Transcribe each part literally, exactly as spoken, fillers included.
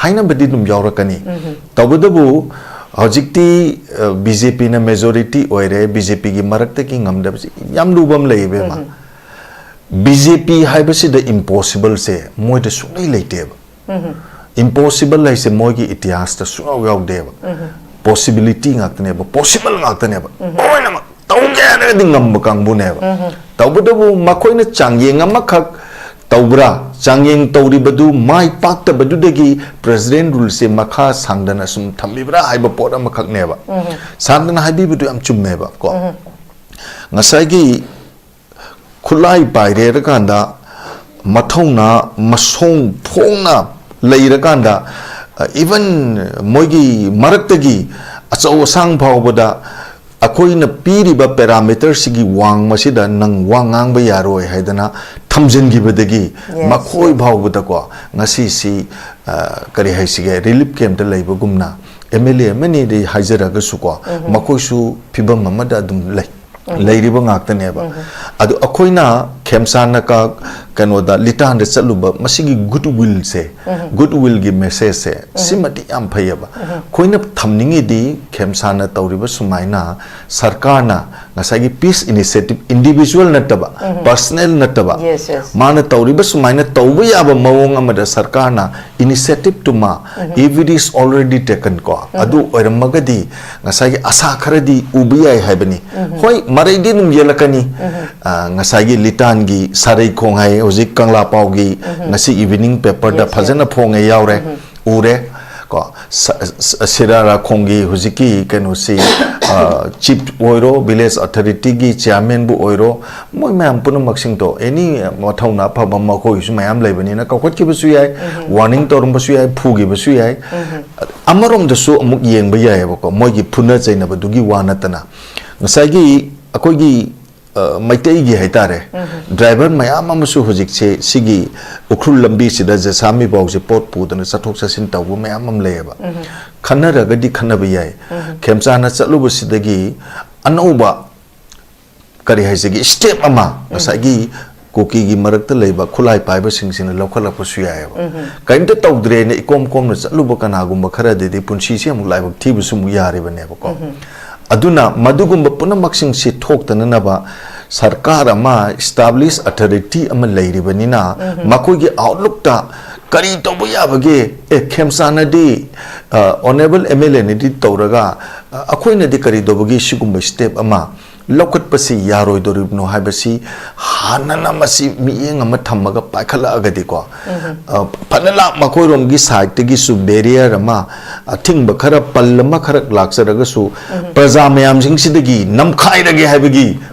ꯍꯥꯏꯅꯕꯗꯤ ꯑꯗꯨꯝ ꯌꯥꯎꯔꯛꯀꯅꯤ꯫ ꯇꯧꯕꯇꯕꯨ ꯍꯧꯖꯤꯛꯇꯤ ꯕꯤ ꯖꯦ ꯄꯤꯅ ꯃꯦꯖꯣꯔꯤꯇꯤ ꯑꯣꯏꯔꯦ, ꯕꯤ ꯖꯦ ꯄꯤꯒꯤ ꯃꯔꯛꯇꯒꯤ ꯉꯝꯗꯕꯁꯤ ꯌꯥꯝ ꯂꯨꯕ ꯑꯃ ꯂꯩꯌꯦꯕ, ꯏꯕꯦꯝꯃ꯫ ꯕꯤ ꯖꯦ ꯄꯤ ꯍꯥꯏꯕꯁꯤꯗ ꯏꯝꯄꯣꯁꯤꯕꯜꯁꯦ ꯃꯣꯏꯗ ꯁꯨꯡꯂꯩ ꯂꯩꯇꯦꯕ꯫ ꯏꯝꯄꯣꯁꯤꯕꯜ ꯍꯥꯏꯁꯦ ꯃꯣꯏꯒꯤ ꯏꯇꯤꯍꯥꯁꯇ ꯁꯨꯡꯌꯥꯎ ꯌꯥꯎꯗꯦꯕ꯫ ꯄꯣꯁꯤꯕꯤꯂꯤꯇꯤ ꯉꯥꯛꯇꯅꯦꯕ, ꯄꯣꯁꯤꯕꯜ ꯉꯥꯛꯇꯅꯦꯕ꯫ ꯂꯣꯏꯅꯃꯛ ꯇꯧꯒꯦ ꯍꯥꯏꯔꯒꯗꯤ ꯉꯝꯕ ꯀꯥꯡꯕꯨꯅꯦꯕ꯫ ꯇꯧꯕꯇꯕꯨ ꯃꯈꯣꯏꯅ ꯆꯥꯡꯌꯦꯡ ꯑꯃꯈꯛ ꯇꯧꯕ꯭ꯔꯥ, ꯆꯥꯡꯌꯦꯡ ꯇꯧꯔꯤꯕꯗꯨ ꯃꯥꯏ ꯄꯥꯛꯇꯕꯗꯨꯗꯒꯤ ꯄ꯭ꯔꯦꯁꯤꯗꯦꯟ ꯔꯨꯜꯁꯦ ꯃꯈꯥ ꯁꯥꯡꯗꯅ ꯁꯨꯝ ꯊꯝꯕꯤꯕ꯭ꯔꯥ ꯍꯥꯏꯕ ꯄꯣꯠ ꯑꯃꯈꯛꯅꯦꯕ꯫ ꯁꯥꯟꯗꯅ ꯍꯥꯏꯕꯤꯕꯗꯨ ꯌꯥꯝ ꯆꯨꯝꯃꯦꯕ ꯀꯣ꯫ ꯉꯁꯥꯏꯒꯤ ꯈꯨꯠꯂꯥꯏ ꯄꯥꯏꯔꯦꯔꯀꯥꯟꯗ, ꯃꯊꯧꯅꯥ ꯃꯁꯣꯡ ꯐꯣꯡꯅ ꯂꯩꯔꯀꯥꯟꯗ, ꯏꯚꯟ ꯃꯣꯏꯒꯤ ꯃꯔꯛꯇꯒꯤ ꯑꯆꯧ ꯑꯁꯥꯡ ꯐꯥꯎꯕꯗ ꯑꯩꯈꯣꯏꯅ ꯄꯤꯔꯤꯕ ꯄꯦꯔꯥꯃꯤꯇꯔꯁꯤꯒꯤ ꯋꯥꯡꯃꯁꯤꯗ ꯅꯪ ꯋꯥ ꯉꯥꯡꯕ ꯌꯥꯔꯣꯏ ꯍꯥꯏꯗꯅ ꯊꯝꯖꯤꯟꯈꯤꯕꯗꯒꯤ, ꯃꯈꯣꯏ ꯐꯥꯎꯕꯗꯀꯣ ꯉꯁꯤꯁꯤ, ꯑ, ꯀꯔꯤ ꯍꯥꯏꯁꯤꯒꯦ, ꯔꯤꯂꯤꯐ ꯀꯦꯝꯞꯇ ꯂꯩꯕꯒꯨꯝꯅ ꯑꯦꯝ ꯑꯦꯜ ꯑꯦ ꯑꯃꯅꯤꯗꯤ ꯍꯥꯏꯖꯔꯒꯁꯨꯀꯣ, ꯃꯈꯣꯏꯁꯨ ꯐꯤꯕꯝ ꯑꯃꯗ ꯑꯗꯨꯝ ꯂꯩ꯫ ꯂꯩꯔꯤꯕ ꯉꯥꯛꯇꯅꯦꯕ꯫ ꯑꯗꯨ ꯑꯩꯈꯣꯏꯅ ꯈꯦꯝꯁꯥꯟꯅ ꯀ-, ꯀꯩꯅꯣꯗ, ꯂꯤꯇꯥꯟꯗ ꯆꯠꯂꯨꯕ ꯃꯁꯤꯒꯤ ꯒꯨꯗ ꯋꯤꯜꯁꯦ, ꯒꯨꯗ ꯋꯤꯜꯒꯤ ꯃꯦꯁꯦꯖꯁꯦ, ꯁꯤꯃꯗꯤ ꯌꯥꯝ ꯐꯩꯌꯦꯕ꯫ ꯑꯩꯈꯣꯏꯅ ꯊꯝꯅꯤꯡꯉꯤꯗꯤ ꯈꯦꯝꯁꯥꯟꯅ ꯇꯧꯔꯤꯕ ꯁꯨꯃꯥꯏꯅ ꯁꯔꯀꯥꯔꯅ ꯉꯁꯥꯏꯒꯤ ꯄꯤꯁ ꯏꯅꯤꯁꯤꯌꯦꯇꯤꯚ, ꯏꯟꯗꯤꯚꯤꯖꯨꯋꯦꯜ ꯅꯠꯇꯕ, ꯄꯔꯁꯅꯦꯜ ꯅꯠꯇꯕ, ꯃꯥꯅ ꯇꯧꯔꯤꯕ ꯁꯨꯃꯥꯏꯅ ꯇꯧꯕ ꯌꯥꯕ ꯃꯑꯣꯡ ꯑꯃꯗ ꯁꯔꯀꯥꯔꯅ ꯏꯅꯤꯁꯤꯌꯦꯇꯤꯚꯇꯨꯃ, if it is already taken ꯀꯣ, ꯑꯗꯨ ꯑꯣꯏꯔꯝꯃꯒꯗꯤ ꯉꯁꯥꯏꯒꯤ ꯑꯁꯥ ꯈꯔꯗꯤ ꯎꯕ ꯌꯥꯏ ꯍꯥꯏꯕꯅꯤ꯫ ꯍꯣꯏ, ꯃꯔꯩꯗꯤ ꯑꯗꯨꯝ ꯌꯦꯜꯂꯛꯀꯅꯤ꯫ ꯑ, ꯉꯁꯥꯏꯒꯤ ꯂꯤꯇꯥꯟꯒꯤ ꯁꯥꯔꯩ ꯈꯣꯡ ꯍꯥꯏ, ꯍꯧꯖꯤꯛ ꯀꯪꯂꯥ ꯄꯥꯎꯒꯤ ꯉꯁꯤ ꯏꯚꯤꯅꯤꯡ ꯄꯦꯄꯔꯗ ꯐꯖꯅ ꯐꯣꯡꯉꯦ, ꯌꯥꯎꯔꯦ, ꯎꯔꯦ꯫ ꯀꯣ, ꯁ-, ꯁ-, ꯁꯤꯔꯥꯔꯥꯈꯣꯡꯒꯤ ꯍꯧꯖꯤꯛꯀꯤ ꯀꯩꯅꯣꯁꯤ, ꯑ, ꯆꯤꯐ ꯑꯣꯏꯔꯣ, ꯚꯤꯂꯦꯖ ꯑꯣꯊꯣꯔꯤꯇꯤꯒꯤ ꯆꯤꯌꯥꯔꯃꯦꯟꯕꯨ ꯑꯣꯏꯔꯣ, ꯃꯣꯏ ꯃꯌꯥꯝ ꯄꯨꯝꯅꯃꯛꯁꯤꯡꯗꯣ, ꯑꯦꯅꯤ ꯃꯊꯧꯅꯥ ꯑꯐꯕ ꯃꯈꯣꯏꯒꯤꯁꯨ ꯃꯌꯥꯝ ꯂꯩꯕꯅꯤꯅ ꯀꯧꯈꯠꯈꯤꯕꯁꯨ ꯌꯥꯏ, ꯋꯥꯔꯅꯤꯡ ꯇꯧꯔꯝꯕꯁꯨ ꯌꯥꯏ, ꯐꯨꯈꯤꯕꯁꯨ ꯌꯥꯏ꯫ ꯑꯃꯔꯣꯝꯗꯁꯨ ꯑꯃꯨꯛ ꯌꯦꯡꯕ ꯌꯥꯏꯑꯕꯀꯣ, ꯃꯣꯏꯒꯤ ꯐꯨꯅ ꯆꯩꯅꯕꯗꯨꯒꯤ ꯋꯥ ꯅꯠꯇꯅ ꯉꯁꯥꯏꯒꯤ ꯑꯩꯈꯣꯏꯒꯤ, ꯑ, ꯃꯩꯇꯩꯒꯤ ꯍꯥꯏꯇꯥꯔꯦ, ꯗ꯭ꯔꯥꯏꯚꯔ ꯃꯌꯥꯝ ꯑꯃꯁꯨ ꯍꯧꯖꯤꯛꯁꯦ ꯁꯤꯒꯤ ꯎꯈ꯭ꯔꯨꯜ ꯂꯝꯕꯤꯁꯤꯗ ꯖꯦꯁꯥꯃꯤꯐꯥꯎꯁꯦ ꯄꯣꯠ ꯄꯨꯗꯅ ꯆꯠꯊꯣꯛ ꯆꯠꯁꯤꯟ ꯇꯧꯕ ꯃꯌꯥꯝ ꯑꯃ ꯂꯩꯌꯦꯕ꯫ ꯈꯟꯅꯔꯒꯗꯤ ꯈꯟꯅꯕ ꯌꯥꯏ꯫ ꯈꯦꯝꯆꯥꯅ ꯆꯠꯂꯨꯕꯁꯤꯗꯒꯤ ꯑꯅꯧꯕ, ꯀꯔꯤ ꯍꯥꯏꯁꯤꯒꯦ, ꯁ꯭ꯇꯦꯞ ꯑꯃ, ꯉꯁꯥꯏꯒꯤ ꯀꯨꯀꯤꯒꯤ ꯃꯔꯛꯇ ꯂꯩꯕ ꯈꯨꯠꯂꯥꯏ ꯄꯥꯏꯕꯁꯤꯡꯁꯤꯅ ꯂꯧꯈꯠꯂꯛꯄꯁꯨ ꯌꯥꯏꯑꯕ꯫ ꯀꯔꯤꯝꯇ ꯇꯧꯗ꯭ꯔꯦꯅ ꯏꯀꯣꯝ ꯀꯣꯝꯅ ꯆꯠꯂꯨꯕ ꯀꯅꯥꯒꯨꯝꯕ ꯈꯔꯗꯗꯤ ꯄꯨꯟꯁꯤꯁꯤ ꯑꯃꯨꯛ ꯂꯥꯏꯕꯛ ꯊꯤꯕꯁꯨ ꯑꯃꯨꯛ ꯌꯥꯔꯤꯕꯅꯦꯕꯀꯣ꯫ ꯑꯗꯨꯅ ꯃꯗꯨꯒꯨꯝꯕ ꯄꯨꯝꯅꯃꯛꯁꯤꯡꯁꯤ ꯊꯣꯛꯇꯅꯅꯕ ꯁꯔꯀꯥꯔ ꯑꯃ, ꯏꯁꯇꯥꯕ꯭ꯂꯤꯁ ꯑꯣꯊꯣꯔꯤꯇꯤ ꯑꯃ ꯂꯩꯔꯤꯕꯅꯤꯅ, ꯃꯈꯣꯏꯒꯤ ꯑꯥꯎꯠꯂꯨꯛꯇ ꯀꯔꯤ ꯇꯧꯕ ꯌꯥꯕꯒꯦ? ꯑꯦ, ꯈꯦꯝꯆꯥꯅꯗꯤ, ꯑ, ꯑꯣꯅꯔꯦꯕꯜ ꯑꯦꯝ ꯑꯦꯜ ꯑꯦꯅꯗꯤ ꯇꯧꯔꯒ, ꯑ, ꯑꯩꯈꯣꯏꯅꯗꯤ ꯀꯔꯤ ꯇꯧꯕꯒꯤ ꯁꯤꯒꯨꯝꯕ ꯁ꯭ꯇꯦꯞ ꯑꯃ ꯂꯧꯈꯠꯄꯁꯤ ꯌꯥꯔꯣꯏꯗꯣꯔꯤꯕꯅꯣ ꯍꯥꯏꯕꯁꯤ ꯍꯥꯟꯅꯅ ꯃꯁꯤ ꯃꯤꯠꯌꯦꯡ ꯑꯃ ꯊꯝꯃꯒ ꯄꯥꯏꯈꯠꯂꯛꯑꯒꯗꯤꯀꯣ, ꯑ, ꯐꯅ ꯂꯥꯛ ꯃꯈꯣꯏꯔꯣꯝꯒꯤ ꯁꯥꯏꯠꯇꯒꯤꯁꯨ ꯕꯦꯔꯤꯌꯔ ꯑꯃ, ꯑꯊꯤꯡꯕ ꯈꯔ, ꯄꯜ ꯑꯃ ꯈꯔ ꯂꯥꯛꯆꯔꯒꯁꯨ, ꯄ꯭ꯔꯖꯥ ꯃꯌꯥꯝꯁꯤꯡꯁꯤꯗꯒꯤ ꯅꯝꯈꯥꯏꯔꯒꯦ ꯍꯥꯏꯕꯒꯤ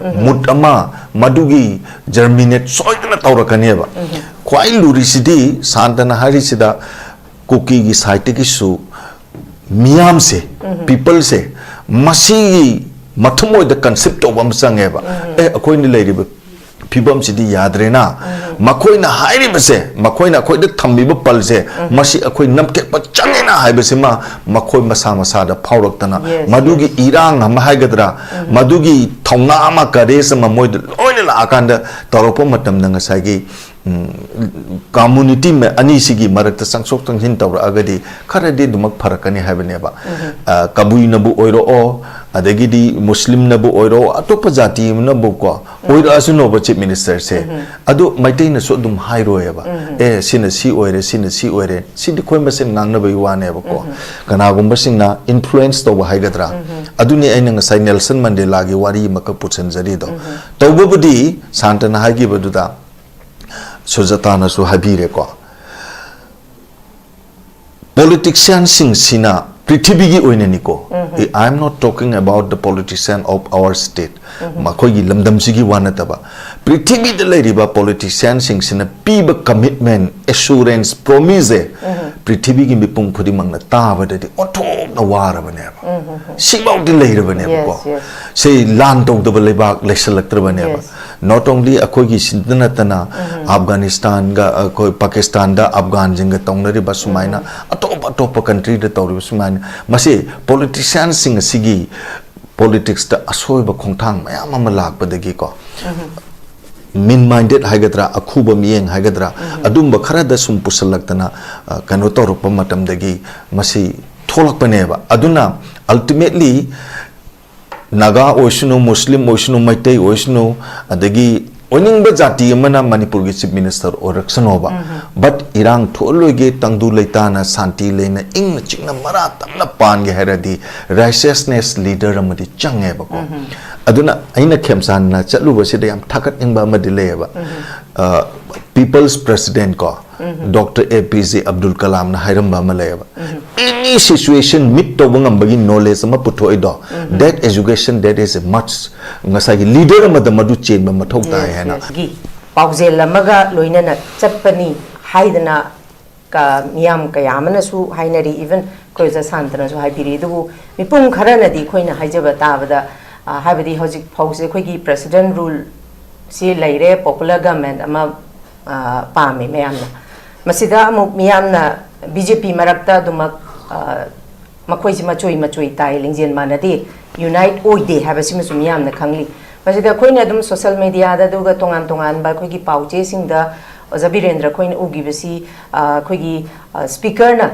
ꯃꯨꯠ ꯑꯃ, ꯃꯗꯨꯒꯤ ꯖꯔꯃꯤꯅꯦꯠ ꯁꯣꯏꯗꯅ ꯇꯧꯔꯛꯀꯅꯦꯕ꯫ ꯈ꯭ꯋꯥꯏ ꯂꯨꯔꯤꯁꯤꯗꯤ ꯁꯥꯟꯇꯅ ꯍꯥꯏꯔꯤꯁꯤꯗ ꯀꯨꯀꯤꯒꯤ ꯁꯥꯏꯠꯇꯒꯤꯁꯨ ꯃꯤꯌꯥꯝꯁꯦ, ꯄꯤꯄꯜꯁꯦ, ꯃꯁꯤꯒꯤ ꯃꯊꯃꯣꯏꯗ ꯀꯟꯁꯦꯞ ꯇꯧꯕ ꯑꯃ ꯆꯪꯉꯦꯕ꯫ ꯑꯦ, ꯑꯩꯈꯣꯏꯅ ꯂꯩꯔꯤꯕ ꯐꯤꯕꯝꯁꯤꯗꯤ ꯌꯥꯗ꯭ꯔꯦꯅ, ꯃꯈꯣꯏꯅ ꯍꯥꯏꯔꯤꯕꯁꯦ, ꯃꯈꯣꯏꯅ ꯑꯩꯈꯣꯏꯗ ꯊꯝꯕꯤꯕ ꯄꯜꯁꯦ, ꯃꯁꯤ ꯑꯩꯈꯣꯏ ꯅꯝꯊꯦꯛꯄ ꯆꯪꯉꯦꯅ ꯍꯥꯏꯕꯁꯤꯃ ꯃꯈꯣꯏ ꯃꯁꯥ ꯃꯁꯥꯗ ꯐꯥꯎꯔꯛꯇꯅ, Yes, ꯃꯗꯨꯒꯤ yes. ꯏꯔꯥꯡ ꯑꯃ ꯍꯥꯏꯒꯗ꯭ꯔꯥ, ꯃꯗꯨꯒꯤ ꯊꯧꯅꯥ ꯑꯃ, ꯀꯔꯦꯖ ꯑꯃ ꯃꯣꯏꯗ ꯂꯣꯏꯅ ꯂꯥꯛꯑꯀꯥꯟꯗ ꯇꯧꯔꯛꯄ ꯃꯇꯝꯗ ꯉꯁꯥꯏꯒꯤ, ꯎꯝ, ꯀꯝꯃꯨꯅꯤꯇꯤ ꯃ-, ꯑꯅꯤꯁꯤꯒꯤ ꯃꯔꯛꯇ ꯆꯪꯊꯣꯛ ꯆꯪꯁꯤꯟ ꯇꯧꯔꯛꯑꯒꯗꯤ ꯈꯔꯗꯤ ꯑꯗꯨꯃꯛ ꯐꯔꯛꯀꯅꯤ ꯍꯥꯏꯕꯅꯦꯕ꯫ ꯑ, ꯀꯕꯨꯏꯅꯕꯨ ꯑꯣꯏꯔꯛꯑꯣ, ꯑꯗꯒꯤꯗꯤ ꯃꯨꯁꯂꯤꯝꯅꯕꯨ ꯑꯣꯏꯔꯣ, ꯑꯇꯣꯞꯄ ꯖꯥꯇꯤ ꯑꯃꯅꯕꯨꯀꯣ ꯑꯣꯏꯔꯛꯑꯁꯨꯅꯣꯕ ꯆꯤꯐ ꯃꯤꯅꯤꯁꯇꯔꯁꯦ꯫ ꯑꯗꯨ ꯃꯩꯇꯩꯅꯁꯨ ꯑꯗꯨꯝ ꯍꯥꯏꯔꯣꯏꯑꯕ, "ꯑꯦ, ꯁꯤꯅ ꯁꯤ ꯑꯣꯏꯔꯦ, ꯁꯤꯅ ꯁꯤ ꯑꯣꯏꯔꯦ", ꯁꯤꯗꯤ ꯑꯩꯈꯣꯏ ꯃꯁꯦꯟ ꯉꯥꯡꯅꯕꯒꯤ ꯋꯥꯅꯦꯕꯀꯣ꯫ ꯀꯅꯥꯒꯨꯝꯕꯁꯤꯡꯅ ꯏꯟꯐ꯭ꯂꯨꯌꯦꯟꯁ ꯇꯧꯕ ꯍꯥꯏꯒꯗ꯭ꯔꯥ, ꯑꯗꯨꯅꯤ ꯑꯩꯅ ꯉꯁꯥꯏ ꯅꯦꯜꯁꯟ ꯃꯟꯗꯦꯂꯥꯒꯤ ꯋꯥꯔꯤ ꯑꯃꯈꯛ ꯄꯨꯁꯤꯟꯖꯔꯤꯗꯣ꯫ ꯇꯧꯕꯕꯨꯗꯤ ꯁꯥꯟꯇꯅ ꯍꯥꯏꯈꯤꯕꯗꯨꯗ ꯁꯨꯖꯥꯇꯥꯅꯁꯨ ꯍꯥꯏꯕꯤꯔꯦꯀꯣ, ꯄꯣꯂꯤꯇꯤꯛꯁꯤꯌꯥꯟꯁꯤꯡꯁꯤꯅ ꯄ꯭ꯔꯤꯊꯤꯕꯤꯒꯤ ꯑꯣꯏꯅꯅꯤꯀꯣ, I am not talking about the politician of our state, ꯃꯈꯣꯏꯒꯤ ꯂꯝꯗꯝꯁꯤꯒꯤ ꯋꯥ ꯅꯠꯇꯕ, ꯄ꯭ꯔꯤꯊꯤꯕꯤꯗ ꯂꯩꯔꯤꯕ ꯄꯣꯂꯤꯇꯤꯁꯤꯌꯥꯟꯁꯤꯡꯁꯤꯅ ꯄꯤꯕ ꯀꯃꯤꯠꯃꯦꯟ, ꯑꯦꯁꯨꯔꯦꯟꯁ, ꯄ꯭ꯔꯣꯃꯤꯁꯁꯦ ꯄ꯭ꯔꯤꯊꯤꯕꯤꯒꯤ ꯃꯤꯄꯨꯝ ꯈꯨꯗꯤꯡꯃꯛꯅ ꯇꯥꯕꯗꯗꯤ ꯑꯣꯟꯊꯣꯛꯅ ꯋꯥꯔꯕꯅꯦꯕ꯫ ꯁꯤꯐꯥꯎꯗꯤ ꯂꯩꯔꯕꯅꯦꯕꯀꯣ꯫ Yes, yes. ꯁꯤ ꯂꯥꯟ ꯇꯧꯗꯕ ꯂꯩꯕꯥꯛ ꯂꯩꯁꯜꯂꯛꯇ꯭ꯔꯕꯅꯦꯕ꯫ Yes. Not only ꯑꯩꯈꯣꯏꯒꯤ ꯁꯤꯗ ꯅꯠꯇꯅ ꯑꯐꯒꯥꯅꯤꯁꯇꯥꯟꯒ, ꯑꯩꯈꯣꯏ ꯄꯥꯀꯤꯁꯇꯥꯟꯗ ꯑꯐꯒꯥꯟꯁꯤꯡꯒ ꯇꯧꯅꯔꯤꯕ ꯁꯨꯃꯥꯏꯅ, ꯑꯇꯣꯞ ꯑꯇꯣꯞꯄ ꯀꯟꯇ꯭ꯔꯤꯗ ꯇꯧꯔꯤꯕ ꯁꯨꯃꯥꯏꯅ, ꯃꯁꯤ ꯄꯣꯂꯤꯇꯤꯁꯤꯌꯥꯟꯁꯤꯡ ꯑꯁꯤꯒꯤ ꯄꯣꯂꯤꯇꯤꯛꯁꯇ ꯑꯁꯣꯏꯕ ꯈꯣꯡꯊꯥꯡ ꯃꯌꯥꯝ ꯑꯃ ꯂꯥꯛꯄꯗꯒꯤꯀꯣ, mean minded ꯍꯥꯏꯒꯗ꯭ꯔꯥ, ꯑꯈꯨꯕ ꯃꯤꯠꯌꯦꯡ ꯍꯥꯏꯒꯗ꯭ꯔꯥ, ꯑꯗꯨꯝꯕ ꯈꯔꯗ ꯁꯨꯝ ꯄꯨꯁꯜꯂꯛꯇꯅ, ꯑ, ꯀꯩꯅꯣ ꯇꯧꯔꯛꯄ ꯃꯇꯝꯗꯒꯤ ꯃꯁꯤ ꯊꯣꯛꯂꯛꯄꯅꯦꯕ꯫ ꯑꯗꯨꯅ ultimately ꯅꯥꯒꯥ ꯑꯣꯏꯁꯅꯨ, ꯃꯨꯁꯂꯤꯝ ꯑꯣꯏꯁꯅꯨ, ꯃꯩꯇꯩ ꯑꯣꯏꯁꯅꯨ, ꯑꯗꯒꯤ ꯑꯣꯏꯅꯤꯡꯕ ꯖꯥꯇꯤ ꯑꯃꯅ ꯃꯅꯤꯄꯨꯔꯒꯤ chief minister ꯑꯣꯏꯔꯛꯁꯅꯣꯕ, but ꯏꯔꯥꯡ ꯊꯣꯛꯍꯜꯂꯣꯏꯒꯦ, ꯇꯪꯗꯨ ꯂꯩꯇꯥꯅ ꯁꯥꯟꯇꯤ ꯂꯩꯅ ꯏꯪꯅ ꯆꯤꯛꯅ ꯃꯔꯥ ꯇꯞꯅ ꯄꯥꯟꯒꯦ ꯍꯥꯏꯔꯗꯤ righteousness leader ꯑꯃꯗꯤ ꯆꯪꯉꯦꯕꯀꯣ꯫ ꯑꯗꯨꯅ ꯑꯩꯅ ꯈꯦꯝꯆꯥꯟꯅ ꯆꯠꯂꯨꯕꯁꯤꯗ ꯌꯥꯝ ꯊꯥꯒꯠꯅꯤꯡꯕ ꯑꯃꯗꯤ ꯂꯩꯌꯦꯕ꯫ ꯑ, people's president ꯀꯣ, ꯗꯣꯛꯇꯔ ꯑꯦ ꯄꯤ ꯖꯦ ꯑꯕꯗꯨꯜ ꯀꯂꯥꯝꯅ ꯍꯥꯏꯔꯝꯕ ꯑꯃ ꯂꯩꯌꯦꯕ, any situation meet ꯇꯧꯕ ꯉꯝꯕꯒꯤ knowledge ꯑꯃ ꯄꯨꯊꯣꯛꯏꯗꯣ, that education, that is a must. ꯉꯁꯥꯏꯒꯤ leader ꯑꯃꯗ ꯃꯗꯨ ꯆꯦꯟꯕ ꯃꯊꯧ ꯇꯥꯏ ꯍꯥꯏꯅ꯫ ꯒꯤ ꯄꯥꯎꯖꯦꯜ ꯑꯃꯒ ꯂꯣꯏꯅꯅ ꯆꯠꯄꯅꯤ ꯍꯥꯏꯗꯅ ꯀ-, ꯃꯤꯌꯥꯝ ꯀꯌꯥ ꯑꯃꯅꯁꯨ ꯍꯥꯏꯅꯔꯤ, even ꯑꯩꯈꯣꯏ ꯑꯣꯖꯥ ꯁꯥꯟꯇꯅꯁꯨ ꯍꯥꯏꯕꯤꯔꯤ꯫ ꯑꯗꯨꯕꯨ ꯃꯤꯄꯨꯝ ꯈꯔꯅꯗꯤ ꯑꯩꯈꯣꯏꯅ ꯍꯥꯏꯖꯕ ꯇꯥꯕꯗ, ꯑ, ꯍꯥꯏꯕꯗꯤ ꯍꯧꯖꯤꯛ ꯐꯥꯎꯁꯦ ꯑꯩꯈꯣꯏꯒꯤ president rule ꯁꯤ ꯂꯩꯔꯦ, popular government ꯑꯃ, ꯑ, ꯄꯥꯝꯃꯤ ꯃꯌꯥꯝꯅ꯫ ꯃꯁꯤꯗ ꯑꯃꯨꯛ ꯃꯤꯌꯥꯝꯅ ꯕꯤ ꯖꯦ ꯄꯤ ꯃꯔꯛꯇ ꯑꯗꯨꯃꯛ, ꯑ, ꯃꯈꯣꯏꯁꯤ ꯃꯆꯣꯏ ꯃꯆꯣꯏ ꯇꯥꯏ, ꯂꯤꯡꯖꯦꯜ ꯃꯥꯟꯅꯗꯦ, unite ꯑꯣꯏꯗꯦ ꯍꯥꯏꯕꯁꯤꯃꯁꯨ ꯃꯤꯌꯥꯝꯅ ꯈꯪꯂꯤ꯫ ꯃꯁꯤꯗ ꯑꯩꯈꯣꯏꯅ ꯑꯗꯨꯝ social media ꯗ ꯑꯗꯨꯒ ꯇꯣꯉꯥꯟ ꯇꯣꯉꯥꯟꯕ ꯑꯩꯈꯣꯏꯒꯤ ꯄꯥꯎ ꯆꯦꯁꯤꯡꯗ ꯑꯣꯖꯥ ꯕꯤꯔꯦꯟꯗ꯭ꯔ ꯑꯩꯈꯣꯏꯅ ꯎꯈꯤꯕꯁꯤ, ꯑ, ꯑꯩꯈꯣꯏꯒꯤ, ꯑ, speaker ꯅ,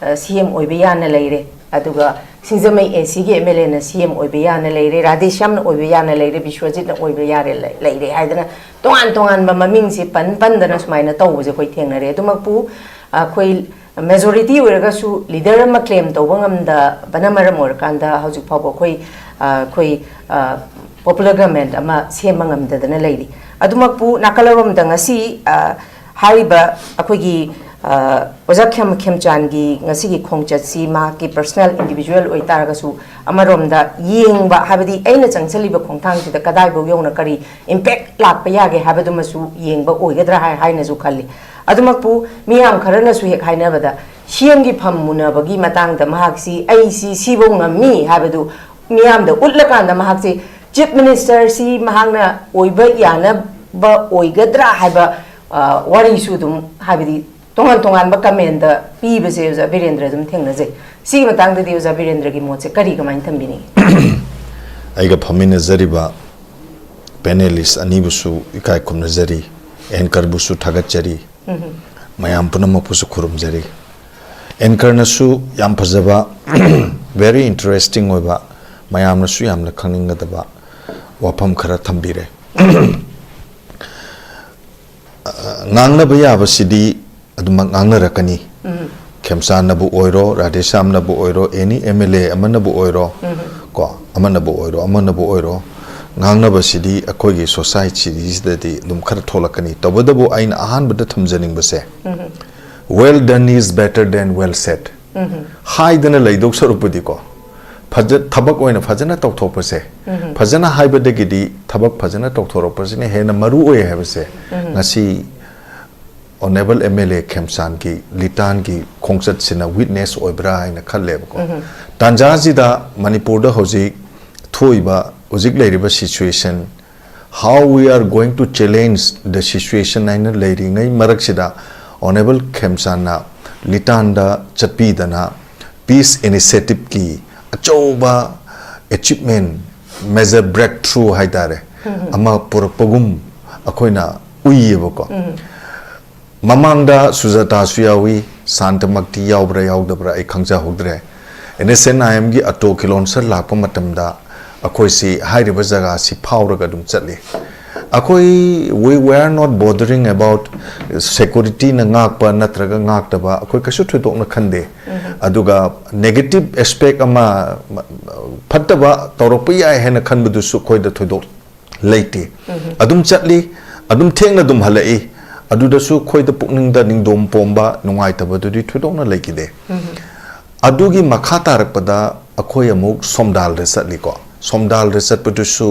ꯑ, ꯁꯤ ꯑꯦꯝ ꯑꯣꯏꯕ ꯌꯥꯅ ꯂꯩꯔꯦ, ꯑꯗꯨꯒ ꯁꯤꯡꯖꯃꯩ ꯑꯦ ꯁꯤꯒꯤ ꯑꯦꯝ ꯑꯦꯜ ꯑꯦꯅ ꯁꯤ ꯑꯦꯝ ꯑꯣꯏꯕ ꯌꯥꯅ ꯂꯩꯔꯦ, ꯔꯥꯙꯦꯁ꯭ꯌꯥꯝꯅ ꯑꯣꯏꯕ ꯌꯥꯅ ꯂꯩꯔꯦ, ꯕꯤꯁ꯭ꯋꯖꯤꯠꯅ ꯑꯣꯏꯕ ꯌꯥꯔꯦ, ꯂꯩ-, ꯂꯩꯔꯦ ꯍꯥꯏꯗꯅ ꯇꯣꯉꯥꯟ ꯇꯣꯉꯥꯟꯕ ꯃꯃꯤꯡꯁꯦ ꯄꯟ ꯄꯟꯗꯅ ꯁꯨꯃꯥꯏꯅ ꯇꯧꯕꯁꯦ ꯑꯩꯈꯣꯏ ꯊꯦꯡꯅꯔꯦ꯫ ꯑꯗꯨꯃꯛꯄꯨ ꯑꯩꯈꯣꯏ majority ꯑꯣꯏꯔꯒꯁꯨ leader ꯑꯃ claim ꯇꯧꯕ ꯉꯝꯗꯕꯅ ꯃꯔꯝ ꯑꯣꯏꯔꯀꯥꯟꯗ ꯍꯧꯖꯤꯛ ꯐꯥꯎꯕ ꯑꯩꯈꯣꯏ, ꯑ, ꯑꯩꯈꯣꯏ, ꯑ, popular government ꯑꯃ ꯁꯦꯝꯕ ꯉꯝꯗꯗꯅ ꯂꯩꯔꯤ꯫ ꯑꯗꯨꯃꯛꯄꯨ ꯅꯥꯀꯜ ꯑꯃꯔꯣꯝꯗ ꯉꯁꯤ, ꯑ, ꯍꯥꯏꯔꯤꯕ ꯑꯩꯈꯣꯏꯒꯤ, ꯑ, ꯑꯣꯖꯥ ꯈꯦꯝ-, ꯈꯦꯝꯆꯥꯟꯒꯤ ꯉꯁꯤꯒꯤ ꯈꯣꯡꯆꯠꯁꯤ ꯃꯍꯥꯛꯀꯤ personal individual ꯑꯣꯏꯇꯥꯔꯒꯁꯨ ꯑꯃꯔꯣꯝꯗ ꯌꯦꯡꯕ, ꯍꯥꯏꯕꯗꯤ ꯑꯩꯅ ꯆꯪꯁꯤꯜꯂꯤꯕ ꯈꯣꯡꯊꯥꯡꯁꯤꯗ ꯀꯗꯥꯏꯐꯥꯎ ꯌꯧꯅ ꯀꯔꯤ impact ꯂꯥꯛꯄ ꯌꯥꯒꯦ ꯍꯥꯏꯕꯗꯨꯃꯁꯨ ꯌꯦꯡꯕ ꯑꯣꯏꯒꯗ꯭ꯔꯥ ꯍꯥꯏ-, ꯍꯥꯏꯅꯁꯨ ꯈꯜꯂꯤ꯫ ꯑꯗꯨꯃꯛꯄꯨ ꯃꯤꯌꯥꯝ ꯈꯔꯅꯁꯨ ꯍꯦꯛ ꯍꯥꯏꯅꯕꯗ ꯁꯤ ꯑꯦꯝꯒꯤ ꯐꯝ ꯃꯨꯟꯅꯕꯒꯤ ꯃꯇꯥꯡꯗ ꯃꯍꯥꯛꯁꯤ ꯑꯩꯁꯤ ꯁꯤꯐꯧ ꯉꯝꯃꯤ ꯍꯥꯏꯕꯗꯨ ꯃꯤꯌꯥꯝꯗ ꯎꯠꯂꯀꯥꯟꯗ ꯃꯍꯥꯛꯁꯤ chief minister ꯁꯤ ꯃꯍꯥꯛꯅ ꯑꯣꯏꯕ ꯌꯥꯅꯕ ꯑꯣꯏꯒꯗ꯭ꯔꯥ ꯍꯥꯏꯕ, ꯑ, ꯋꯥꯔꯤꯁꯨ ꯑꯗꯨꯝ, ꯍꯥꯏꯕꯗꯤ ꯇꯣꯉꯥꯟ ꯇꯣꯉꯥꯟꯕ comment ꯗ ꯄꯤꯕꯁꯦ ꯑꯣꯖꯥ ꯕꯤꯔꯦꯟꯗ꯭ꯔ ꯑꯗꯨꯝ ꯊꯦꯡꯅꯖꯩ꯫ ꯁꯤꯒꯤ ꯃꯇꯥꯡꯗꯗꯤ ꯑꯣꯖꯥ ꯕꯤꯔꯦꯟꯗ꯭ꯔꯒꯤ ꯃꯣꯠꯁꯦ ꯀꯔꯤ, ꯀꯃꯥꯏꯅ ꯊꯝꯕꯤꯅꯤꯡꯉꯤ? ꯑꯩꯒ ꯐꯝꯃꯤꯟꯅꯖꯔꯤꯕ ꯄꯦꯅꯦꯂꯤꯁ ꯑꯅꯤꯕꯨꯁꯨ ꯏꯀꯥꯏ ꯈꯨꯝꯅꯖꯔꯤ, ꯑꯦꯡꯀꯔꯕꯨꯁꯨ ꯊꯥꯒꯠꯆꯔꯤ, ꯃꯌꯥꯝ ꯄꯨꯝꯅꯃꯛꯄꯨꯁꯨ ꯈꯨꯔꯨꯝꯖꯔꯤ꯫ ꯑꯦꯡꯀꯔꯅꯁꯨ ꯌꯥꯝ ꯐꯖꯕ, very interesting ꯑꯣꯏꯕ, ꯃꯌꯥꯝꯅꯁꯨ ꯌꯥꯝꯅ ꯈꯪꯅꯤꯡꯒꯗꯕ ꯋꯥꯐꯝ ꯈꯔ ꯊꯝꯕꯤꯔꯦ꯫ ꯉꯥꯡꯅꯕ ꯌꯥꯕꯁꯤꯗꯤ ꯑꯗꯨꯃꯛ ꯉꯥꯡꯅꯔꯛꯀꯅꯤ꯫ ꯎꯝ꯫ ꯈꯦꯝꯆꯥꯟꯅꯕꯨ ꯑꯣꯏꯔꯣ, ꯔꯥꯙꯦꯁ꯭ꯌꯥꯝꯅꯕꯨ ꯑꯣꯏꯔꯣ, ꯑꯦꯅꯤ ꯑꯦꯝ ꯑꯦꯜ ꯑꯦ ꯑꯃꯅꯕꯨ ꯑꯣꯏꯔꯣ, ꯎꯝ꯫ ꯀꯣ, ꯑꯃꯅꯕꯨ ꯑꯣꯏꯔꯣ, ꯑꯃꯅꯕꯨ ꯑꯣꯏꯔꯣ, ꯉꯥꯡꯅꯕꯁꯤꯗꯤ ꯑꯩꯈꯣꯏꯒꯤ ꯁꯣꯁꯥꯏꯇꯤꯁꯤꯗꯗꯤ ꯑꯗꯨꯝ ꯈꯔ ꯊꯣꯛꯂꯛꯀꯅꯤ꯫ ꯇꯧꯕꯇꯕꯨ ꯑꯩꯅ ꯑꯍꯥꯟꯕꯗ ꯊꯝꯖꯅꯤꯡꯕꯁꯦ, ꯎꯝ꯫ Well done is better than well said꯫ ꯎꯝ꯫ ꯍꯥꯏꯗꯅ ꯂꯩꯗꯧ ꯁꯔꯨꯛꯄꯨꯗꯤꯀꯣ, ꯐꯖ-, ꯊꯕꯛ ꯑꯣꯏꯅ ꯐꯖꯅ ꯇꯧꯊꯣꯛꯄꯁꯦ, ꯎꯝ꯫ ꯐꯖꯅ ꯍꯥꯏꯕꯗꯒꯤꯗꯤ ꯊꯕꯛ ꯐꯖꯅ ꯇꯧꯊꯣꯔꯛꯄꯁꯤꯅ ꯍꯦꯟꯅ ꯃꯔꯨ ꯑꯣꯏ ꯍꯥꯏꯕꯁꯦ, ꯎꯝ꯫ ꯉꯁꯤ ꯑꯣꯅꯦꯕꯜ ꯑꯦꯝ ꯑꯦꯜ ꯑꯦ ꯈꯦꯝꯆꯥꯟꯒꯤ ꯂꯤꯇꯥꯟꯒꯤ ꯈꯣꯡꯆꯠꯁꯤꯅ ꯋꯤꯠꯅꯦꯁ ꯑꯣꯏꯕ꯭ꯔꯥ ꯍꯥꯏꯅ ꯈꯜꯂꯦꯕꯀꯣ꯫ ꯎꯝ꯫ ꯇꯥꯟꯖꯥꯁꯤꯗ ꯃꯅꯤꯄꯨꯔꯗ ꯍꯧꯖꯤꯛ ꯊꯣꯛꯏꯕ, ꯍꯧꯖꯤꯛ ꯂꯩꯔꯤꯕ situation, how we are going to challenge the situation ꯍꯥꯏꯅ ꯂꯩꯔꯤꯉꯩ ꯃꯔꯛꯁꯤꯗ, ꯑꯣꯅꯦꯕꯜ ꯈꯦꯝꯆꯥꯟꯅ ꯂꯤꯇꯥꯟꯗ ꯆꯠꯄꯤꯗꯅ ꯄꯤꯁ ꯏꯅꯤꯁꯤꯌꯦꯇꯤꯚꯀꯤ ꯑꯆꯧꯕ ꯑꯦꯆꯤꯚꯃꯦꯟ, ꯃꯦꯖꯔ ꯕ꯭ꯔꯦꯛ ꯊ꯭ꯔꯨ ꯍꯥꯏꯇꯥꯔꯦ, ꯎꯝ꯫ ꯑꯃ ꯄꯨꯔꯛꯄꯒꯨꯝ ꯑꯩꯈꯣꯏꯅ ꯎꯏꯌꯦꯕꯀꯣ꯫ ꯎꯝ꯫ ꯃꯃꯥꯡꯗ ꯁꯨꯖꯥꯇꯥꯁꯨ ꯌꯥꯎꯏ, ꯁꯥꯟꯇꯃꯛꯇꯤ ꯌꯥꯎꯕ꯭ꯔꯥ ꯌꯥꯎꯗꯕ꯭ꯔꯥ ꯑꯩ ꯈꯪꯖꯍꯧꯗ꯭ꯔꯦ꯫ ꯑꯦꯟ ꯑꯦꯁ ꯑꯦꯟ ꯑꯥꯏ ꯑꯦꯝꯒꯤ ꯑꯣꯇꯣ ꯀꯤꯂꯣꯟꯁꯔ ꯂꯥꯛꯄ ꯃꯇꯝꯗ ꯑꯩꯈꯣꯏꯁꯤ ꯍꯥꯏꯔꯤꯕ ꯖꯒꯥꯁꯤ ꯐꯥꯎꯔꯒ ꯑꯗꯨꯝ ꯆꯠꯂꯤ꯫ ꯑꯩꯈꯣꯏ, we were not bothering about ꯁꯦꯀꯨꯔꯤꯇꯤꯅ ꯉꯥꯛꯄ ꯅꯠꯇ꯭ꯔꯒ ꯉꯥꯛꯇꯕ, ꯑꯩꯈꯣꯏ ꯀꯩꯁꯨ ꯊꯣꯏꯗꯣꯛꯅ ꯈꯟꯗꯦ꯫ ꯎꯝ꯫ ꯑꯗꯨꯒ ꯅꯦꯒꯦꯇꯤꯚ ꯑꯦꯁꯄꯦꯛ ꯑꯃ, ꯐꯠꯇꯕ ꯇꯧꯔꯛꯄ ꯌꯥꯏ ꯍꯥꯏꯅ ꯈꯟꯕꯗꯨꯁꯨ ꯑꯩꯈꯣꯏꯗ ꯊꯣꯏꯗꯣꯛ ꯂꯩꯇꯦ꯫ ꯎꯝ꯫ ꯑꯗꯨꯝ ꯆꯠꯂꯤ, ꯑꯗꯨꯝ ꯊꯦꯡꯅ ꯑꯗꯨꯝ ꯍꯜꯂꯛꯏ꯫ ꯑꯗꯨꯗꯁꯨ ꯑꯩꯈꯣꯏꯗ ꯄꯨꯛꯅꯤꯡꯗ ꯅꯤꯡꯗꯣꯝ ꯄꯣꯝꯕ, ꯅꯨꯡꯉꯥꯏꯇꯕꯗꯨꯗꯤ ꯊꯣꯏꯗꯣꯛꯅ ꯂꯩꯈꯤꯗꯦ꯫ ꯎꯝ꯫ ꯑꯗꯨꯒꯤ ꯃꯈꯥ ꯇꯥꯔꯛꯄꯗ ꯑꯩꯈꯣꯏ ꯑꯃꯨꯛ ꯁꯣꯝꯗꯥꯜꯗ ꯆꯠꯂꯤꯀꯣ꯫ ꯁꯣꯝꯗꯥꯜꯗ ꯆꯠꯄꯗꯨꯁꯨ,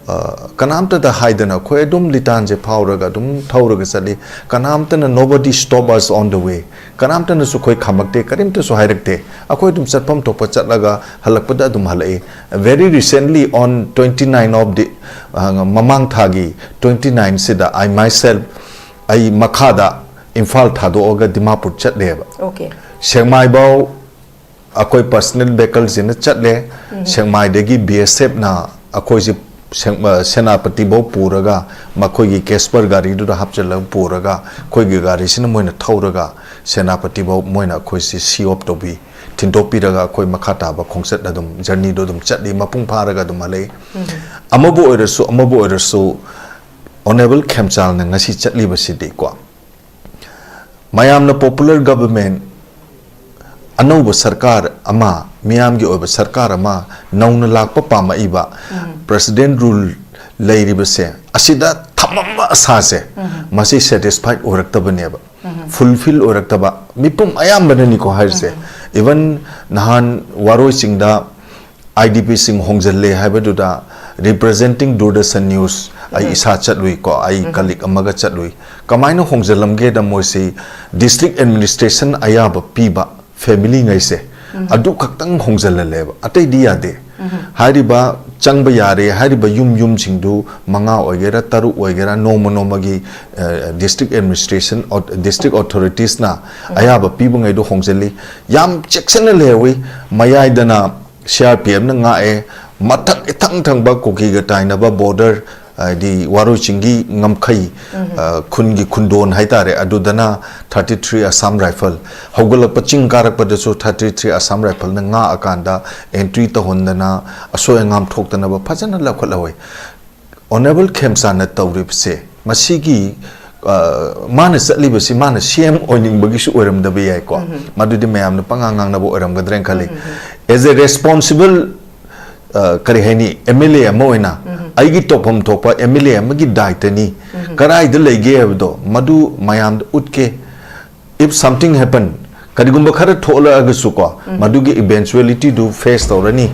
ꯑ, ꯀꯅꯥꯝꯇꯗ ꯍꯥꯏꯗꯅ ꯑꯩꯈꯣꯏ ꯑꯗꯨꯝ ꯂꯤꯇꯥꯟꯁꯦ ꯐꯥꯎꯔꯒ ꯑꯗꯨꯝ ꯊꯧꯔꯒ ꯆꯠꯂꯤ꯫ ꯀꯅꯥꯝꯇꯅ, nobody stop us on the way꯫ ꯀꯅꯥꯝꯇꯅꯁꯨ ꯑꯩꯈꯣꯏ ꯈꯥꯝꯃꯛꯇꯦ, ꯀꯔꯤꯝꯇꯁꯨ ꯍꯥꯏꯔꯛꯇꯦ꯫ ꯑꯩꯈꯣꯏ ꯑꯗꯨꯝ ꯆꯠꯐꯝ ꯊꯣꯛꯄ ꯆꯠꯂꯒ ꯍꯜꯂꯛꯄꯗ ꯑꯗꯨꯝ ꯍꯜꯂꯛꯏ꯫ Very recently, on twenty nine of the, ꯑ, ꯃꯃꯥꯡ ꯊꯥꯒꯤ twenty nine ꯁꯤꯗ, I myself, ꯑꯩ ꯃꯈꯥꯗ ꯏꯝꯐꯥꯜ ꯊꯥꯗꯣꯛꯑꯒ ꯗꯤꯃꯥꯄꯨꯔ ꯆꯠꯂꯦꯕ꯫ Okay꯫ ꯁꯦꯛꯃꯥꯏꯐꯥꯎ ꯑꯩꯈꯣꯏ ꯄꯔꯁꯅꯦꯜ ꯚꯦꯍꯤꯀꯜꯁꯤꯅ ꯆꯠꯂꯦ꯫ ꯎꯝ꯫ ꯁꯦꯛꯃꯥꯏꯗꯒꯤ ꯕꯤ ꯑꯦꯁ ꯑꯦꯐꯅ ꯑꯩꯈꯣꯏꯁꯦ ꯁꯦ-, ꯑ, ꯁꯦꯅꯥꯄꯇꯤꯐꯥꯎ ꯄꯨꯔꯒ, ꯃꯈꯣꯏꯒꯤ ꯀꯦꯁꯄꯔ ꯒꯥꯔꯤꯗꯨꯗ ꯍꯥꯞꯆꯤꯜꯂꯒ ꯄꯨꯔꯒ, ꯑꯩꯈꯣꯏꯒꯤ ꯒꯥꯔꯤꯁꯤꯅ ꯃꯣꯏꯅ ꯊꯧꯔꯒ ꯁꯦꯅꯥꯄꯇꯤꯐꯥꯎ ꯃꯣꯏꯅ ꯑꯩꯈꯣꯏꯁꯤ ꯁꯤ ꯑꯣꯐ ꯇꯧꯕꯤ, ꯊꯤꯟꯗꯣꯛꯄꯤꯔꯒ ꯑꯩꯈꯣꯏ ꯃꯈꯥ ꯇꯥꯕ ꯈꯣꯡꯆꯠ ꯑꯗꯨꯝ, ꯖꯔꯅꯤꯗꯣ ꯑꯗꯨꯝ ꯆꯠꯂꯤ, ꯃꯄꯨꯡ ꯐꯥꯔꯒ ꯑꯗꯨꯝ ꯍꯜꯂꯛꯏ꯫ ꯑꯃꯕꯨ ꯑꯣꯏꯔꯁꯨ, ꯑꯃꯕꯨ ꯑꯣꯏꯔꯁꯨ, ꯑꯣꯅꯦꯕꯜ ꯈꯦꯝꯆꯥꯜꯅ ꯉꯁꯤ ꯆꯠꯂꯤꯕꯁꯤꯗꯤꯀꯣ, ꯃꯌꯥꯝꯅ ꯄꯣꯄꯨꯂꯔ ꯒꯚꯔꯟꯃꯦꯟ, ꯑꯅꯧꯕ ꯁꯔꯀꯥꯔ ꯑꯃ, ꯃꯤꯌꯥꯝꯒꯤ ꯑꯣꯏꯕ ꯁꯔꯀꯥꯔ ꯑꯃ ꯅꯧꯅ ꯂꯥꯛꯄ ꯄꯥꯝꯃꯛꯏꯕ, ꯄ꯭ꯔꯦꯁꯤꯗꯦꯟ ꯔꯨꯜ ꯂꯩꯔꯤꯕꯁꯦ, ꯑꯁꯤꯗ ꯊꯝꯃꯝꯕ ꯑꯁꯥꯁꯦ, ꯃꯁꯤ ꯁꯦꯇꯤꯁꯐꯥꯏꯗ ꯑꯣꯏꯔꯛꯇꯕꯅꯦꯕ, ꯐꯨꯜꯐꯤꯜ ꯑꯣꯏꯔꯛꯇꯕ, ꯃꯤꯄꯨꯝ ꯑꯌꯥꯝꯕꯅꯅꯤꯀꯣ ꯍꯥꯏꯔꯤꯁꯦ꯫ ꯏꯚꯟ ꯅꯍꯥꯟ ꯋꯥꯔꯣꯏ ꯆꯤꯡꯗ ꯑꯥꯏ ꯗꯤ ꯄꯤꯁꯤꯡ ꯍꯣꯡꯖꯤꯜꯂꯦ ꯍꯥꯏꯕꯗꯨꯗ, ꯔꯤꯄ꯭ꯔꯖꯦꯟꯇꯤꯡ ꯗꯨꯔꯗꯔꯁꯟ ꯅ꯭ꯌꯨꯁ, ꯑꯩ ꯏꯁꯥ ꯆꯠꯂꯨꯏꯀꯣ, ꯑꯩ ꯀꯂꯤꯛ ꯑꯃꯒ ꯆꯠꯂꯨꯏ꯫ ꯀꯃꯥꯏꯅ ꯍꯣꯡꯖꯤꯜꯂꯝꯒꯦꯗ, ꯃꯣꯏꯁꯤ ꯗꯤꯁꯇ꯭ꯔꯤꯛ ꯑꯦꯗꯃꯤꯅꯤꯁꯇ꯭ꯔꯦꯁꯟ ꯑꯌꯥꯕ ꯄꯤꯕ ꯐꯦꯃꯤꯂꯤꯉꯩꯁꯦ, ꯑꯗꯨ ꯈꯛꯇꯪ ꯍꯣꯡꯖꯤꯜꯍꯜꯂꯦꯕ, ꯑꯇꯩꯗꯤ ꯌꯥꯗꯦ꯫ ꯍꯥꯏꯔꯤꯕ ꯆꯪꯕ ꯌꯥꯔꯦ ꯍꯥꯏꯔꯤꯕ ꯌꯨꯝ, ꯌꯨꯝꯁꯤꯡꯗꯨ ꯃꯉꯥ ꯑꯣꯏꯒꯦꯔꯥ, ꯇꯔꯨꯛ ꯑꯣꯏꯒꯦꯔꯥ, ꯅꯣꯡꯃ ꯅꯣꯡꯃꯒꯤ, ꯑ, ꯗꯤꯁꯇ꯭ꯔꯤꯛ ꯑꯦꯗꯃꯤꯅꯤꯁꯇ꯭ꯔꯦꯁꯟ, ꯑꯣ-, ꯗꯤꯁꯇ꯭ꯔꯤꯛ ꯑꯣꯊꯣꯔꯤꯇꯤꯁꯅ ꯑꯌꯥꯕ ꯄꯤꯕꯉꯩꯗꯣ ꯍꯣꯡꯖꯤꯜꯂꯤ꯫ ꯌꯥꯝ ꯆꯦꯛꯁꯤꯟꯅ ꯂꯩꯍꯧꯋꯤ꯫ ꯃꯌꯥꯏꯗꯅ ꯁꯤ ꯑꯥꯔ ꯄꯤ ꯑꯦꯐꯅ ꯉꯥꯛꯑꯦ, ꯃꯊꯛ ꯏꯊꯪ ꯊꯪꯕ ꯀꯨꯀꯤꯒ ꯇꯥꯏꯅꯕ ꯕꯣꯔꯗꯔ, ꯍꯥꯏꯗꯤ ꯋꯥꯔꯣꯏ ꯆꯤꯡꯒꯤ ꯉꯝꯈꯩ, ꯑ, ꯈꯨꯟꯒꯤ ꯈꯨꯟꯗꯣꯟ ꯍꯥꯏꯇꯥꯔꯦ, ꯑꯗꯨꯗꯅ ꯊꯥꯔꯇꯤ ꯊ꯭ꯔꯤ ꯑꯁꯥꯝ ꯔꯥꯏꯐꯜ, ꯍꯧꯒꯠꯂꯛꯄ ꯆꯤꯡ ꯀꯥꯔꯛꯄꯗꯁꯨ ꯊꯥꯔꯇꯤ ꯊ꯭ꯔꯤ ꯑꯁꯥꯝ ꯔꯥꯏꯐꯜꯅ ꯉꯥꯛꯑꯀꯥꯟꯗ ꯑꯦꯟꯇ꯭ꯔꯤ ꯇꯧꯍꯟꯗꯅ, ꯑꯁꯣꯏ ꯑꯉꯥꯝ ꯊꯣꯛꯇꯅꯕ ꯐꯖꯅ ꯂꯧꯈꯠꯍꯧꯋꯤ꯫ ꯑꯣꯅꯦꯕꯜ ꯈꯦꯝꯆꯥꯟꯅ ꯇꯧꯔꯤꯕꯁꯦ, ꯃꯁꯤꯒꯤ, ꯑ, ꯃꯥꯅ ꯆꯠꯂꯤꯕꯁꯤ ꯃꯥꯅ ꯁꯤ ꯑꯦꯝ ꯑꯣꯏꯅꯤꯡꯕꯒꯤꯁꯨ ꯑꯣꯏꯔꯝꯗꯕ ꯌꯥꯏꯀꯣ, ꯃꯗꯨꯗꯤ ꯃꯌꯥꯝꯅ ꯄꯉꯥꯡ ꯉꯥꯡꯅꯕ ꯑꯣꯏꯔꯝꯒꯗ꯭ꯔꯦꯅ ꯈꯜꯂꯤ꯫ ꯑꯦꯖ ꯑꯦ ꯔꯦꯁꯄꯣꯟꯁꯤꯕꯜ, ꯑ, ꯀꯔꯤ ꯍꯥꯏꯅꯤ, ꯑꯦꯝ ꯑꯦꯜ ꯑꯦ ꯑꯃ ꯑꯣꯏꯅ ꯑꯩꯒꯤ ꯇꯧꯐꯝ ꯊꯣꯛꯄ ꯑꯦꯝ ꯑꯦꯜ ꯑꯦ ꯑꯃꯒꯤ ꯗꯥꯏꯇꯅꯤ, ꯀꯗꯥꯏꯗ ꯂꯩꯒꯦ ꯍꯥꯏꯕꯗꯣ ꯃꯗꯨ ꯃꯌꯥꯝꯗ ꯎꯠꯀꯦ꯫ If something happen, ꯀꯔꯤꯒꯨꯝꯕ ꯈꯔ ꯊꯣꯛꯂꯛꯑꯒꯁꯨꯀꯣ, ꯃꯗꯨꯒꯤ ꯏꯚꯦꯟꯆꯨꯑꯦꯂꯤꯇꯤꯗꯨ ꯐꯦꯁ ꯇꯧꯔꯅꯤ꯫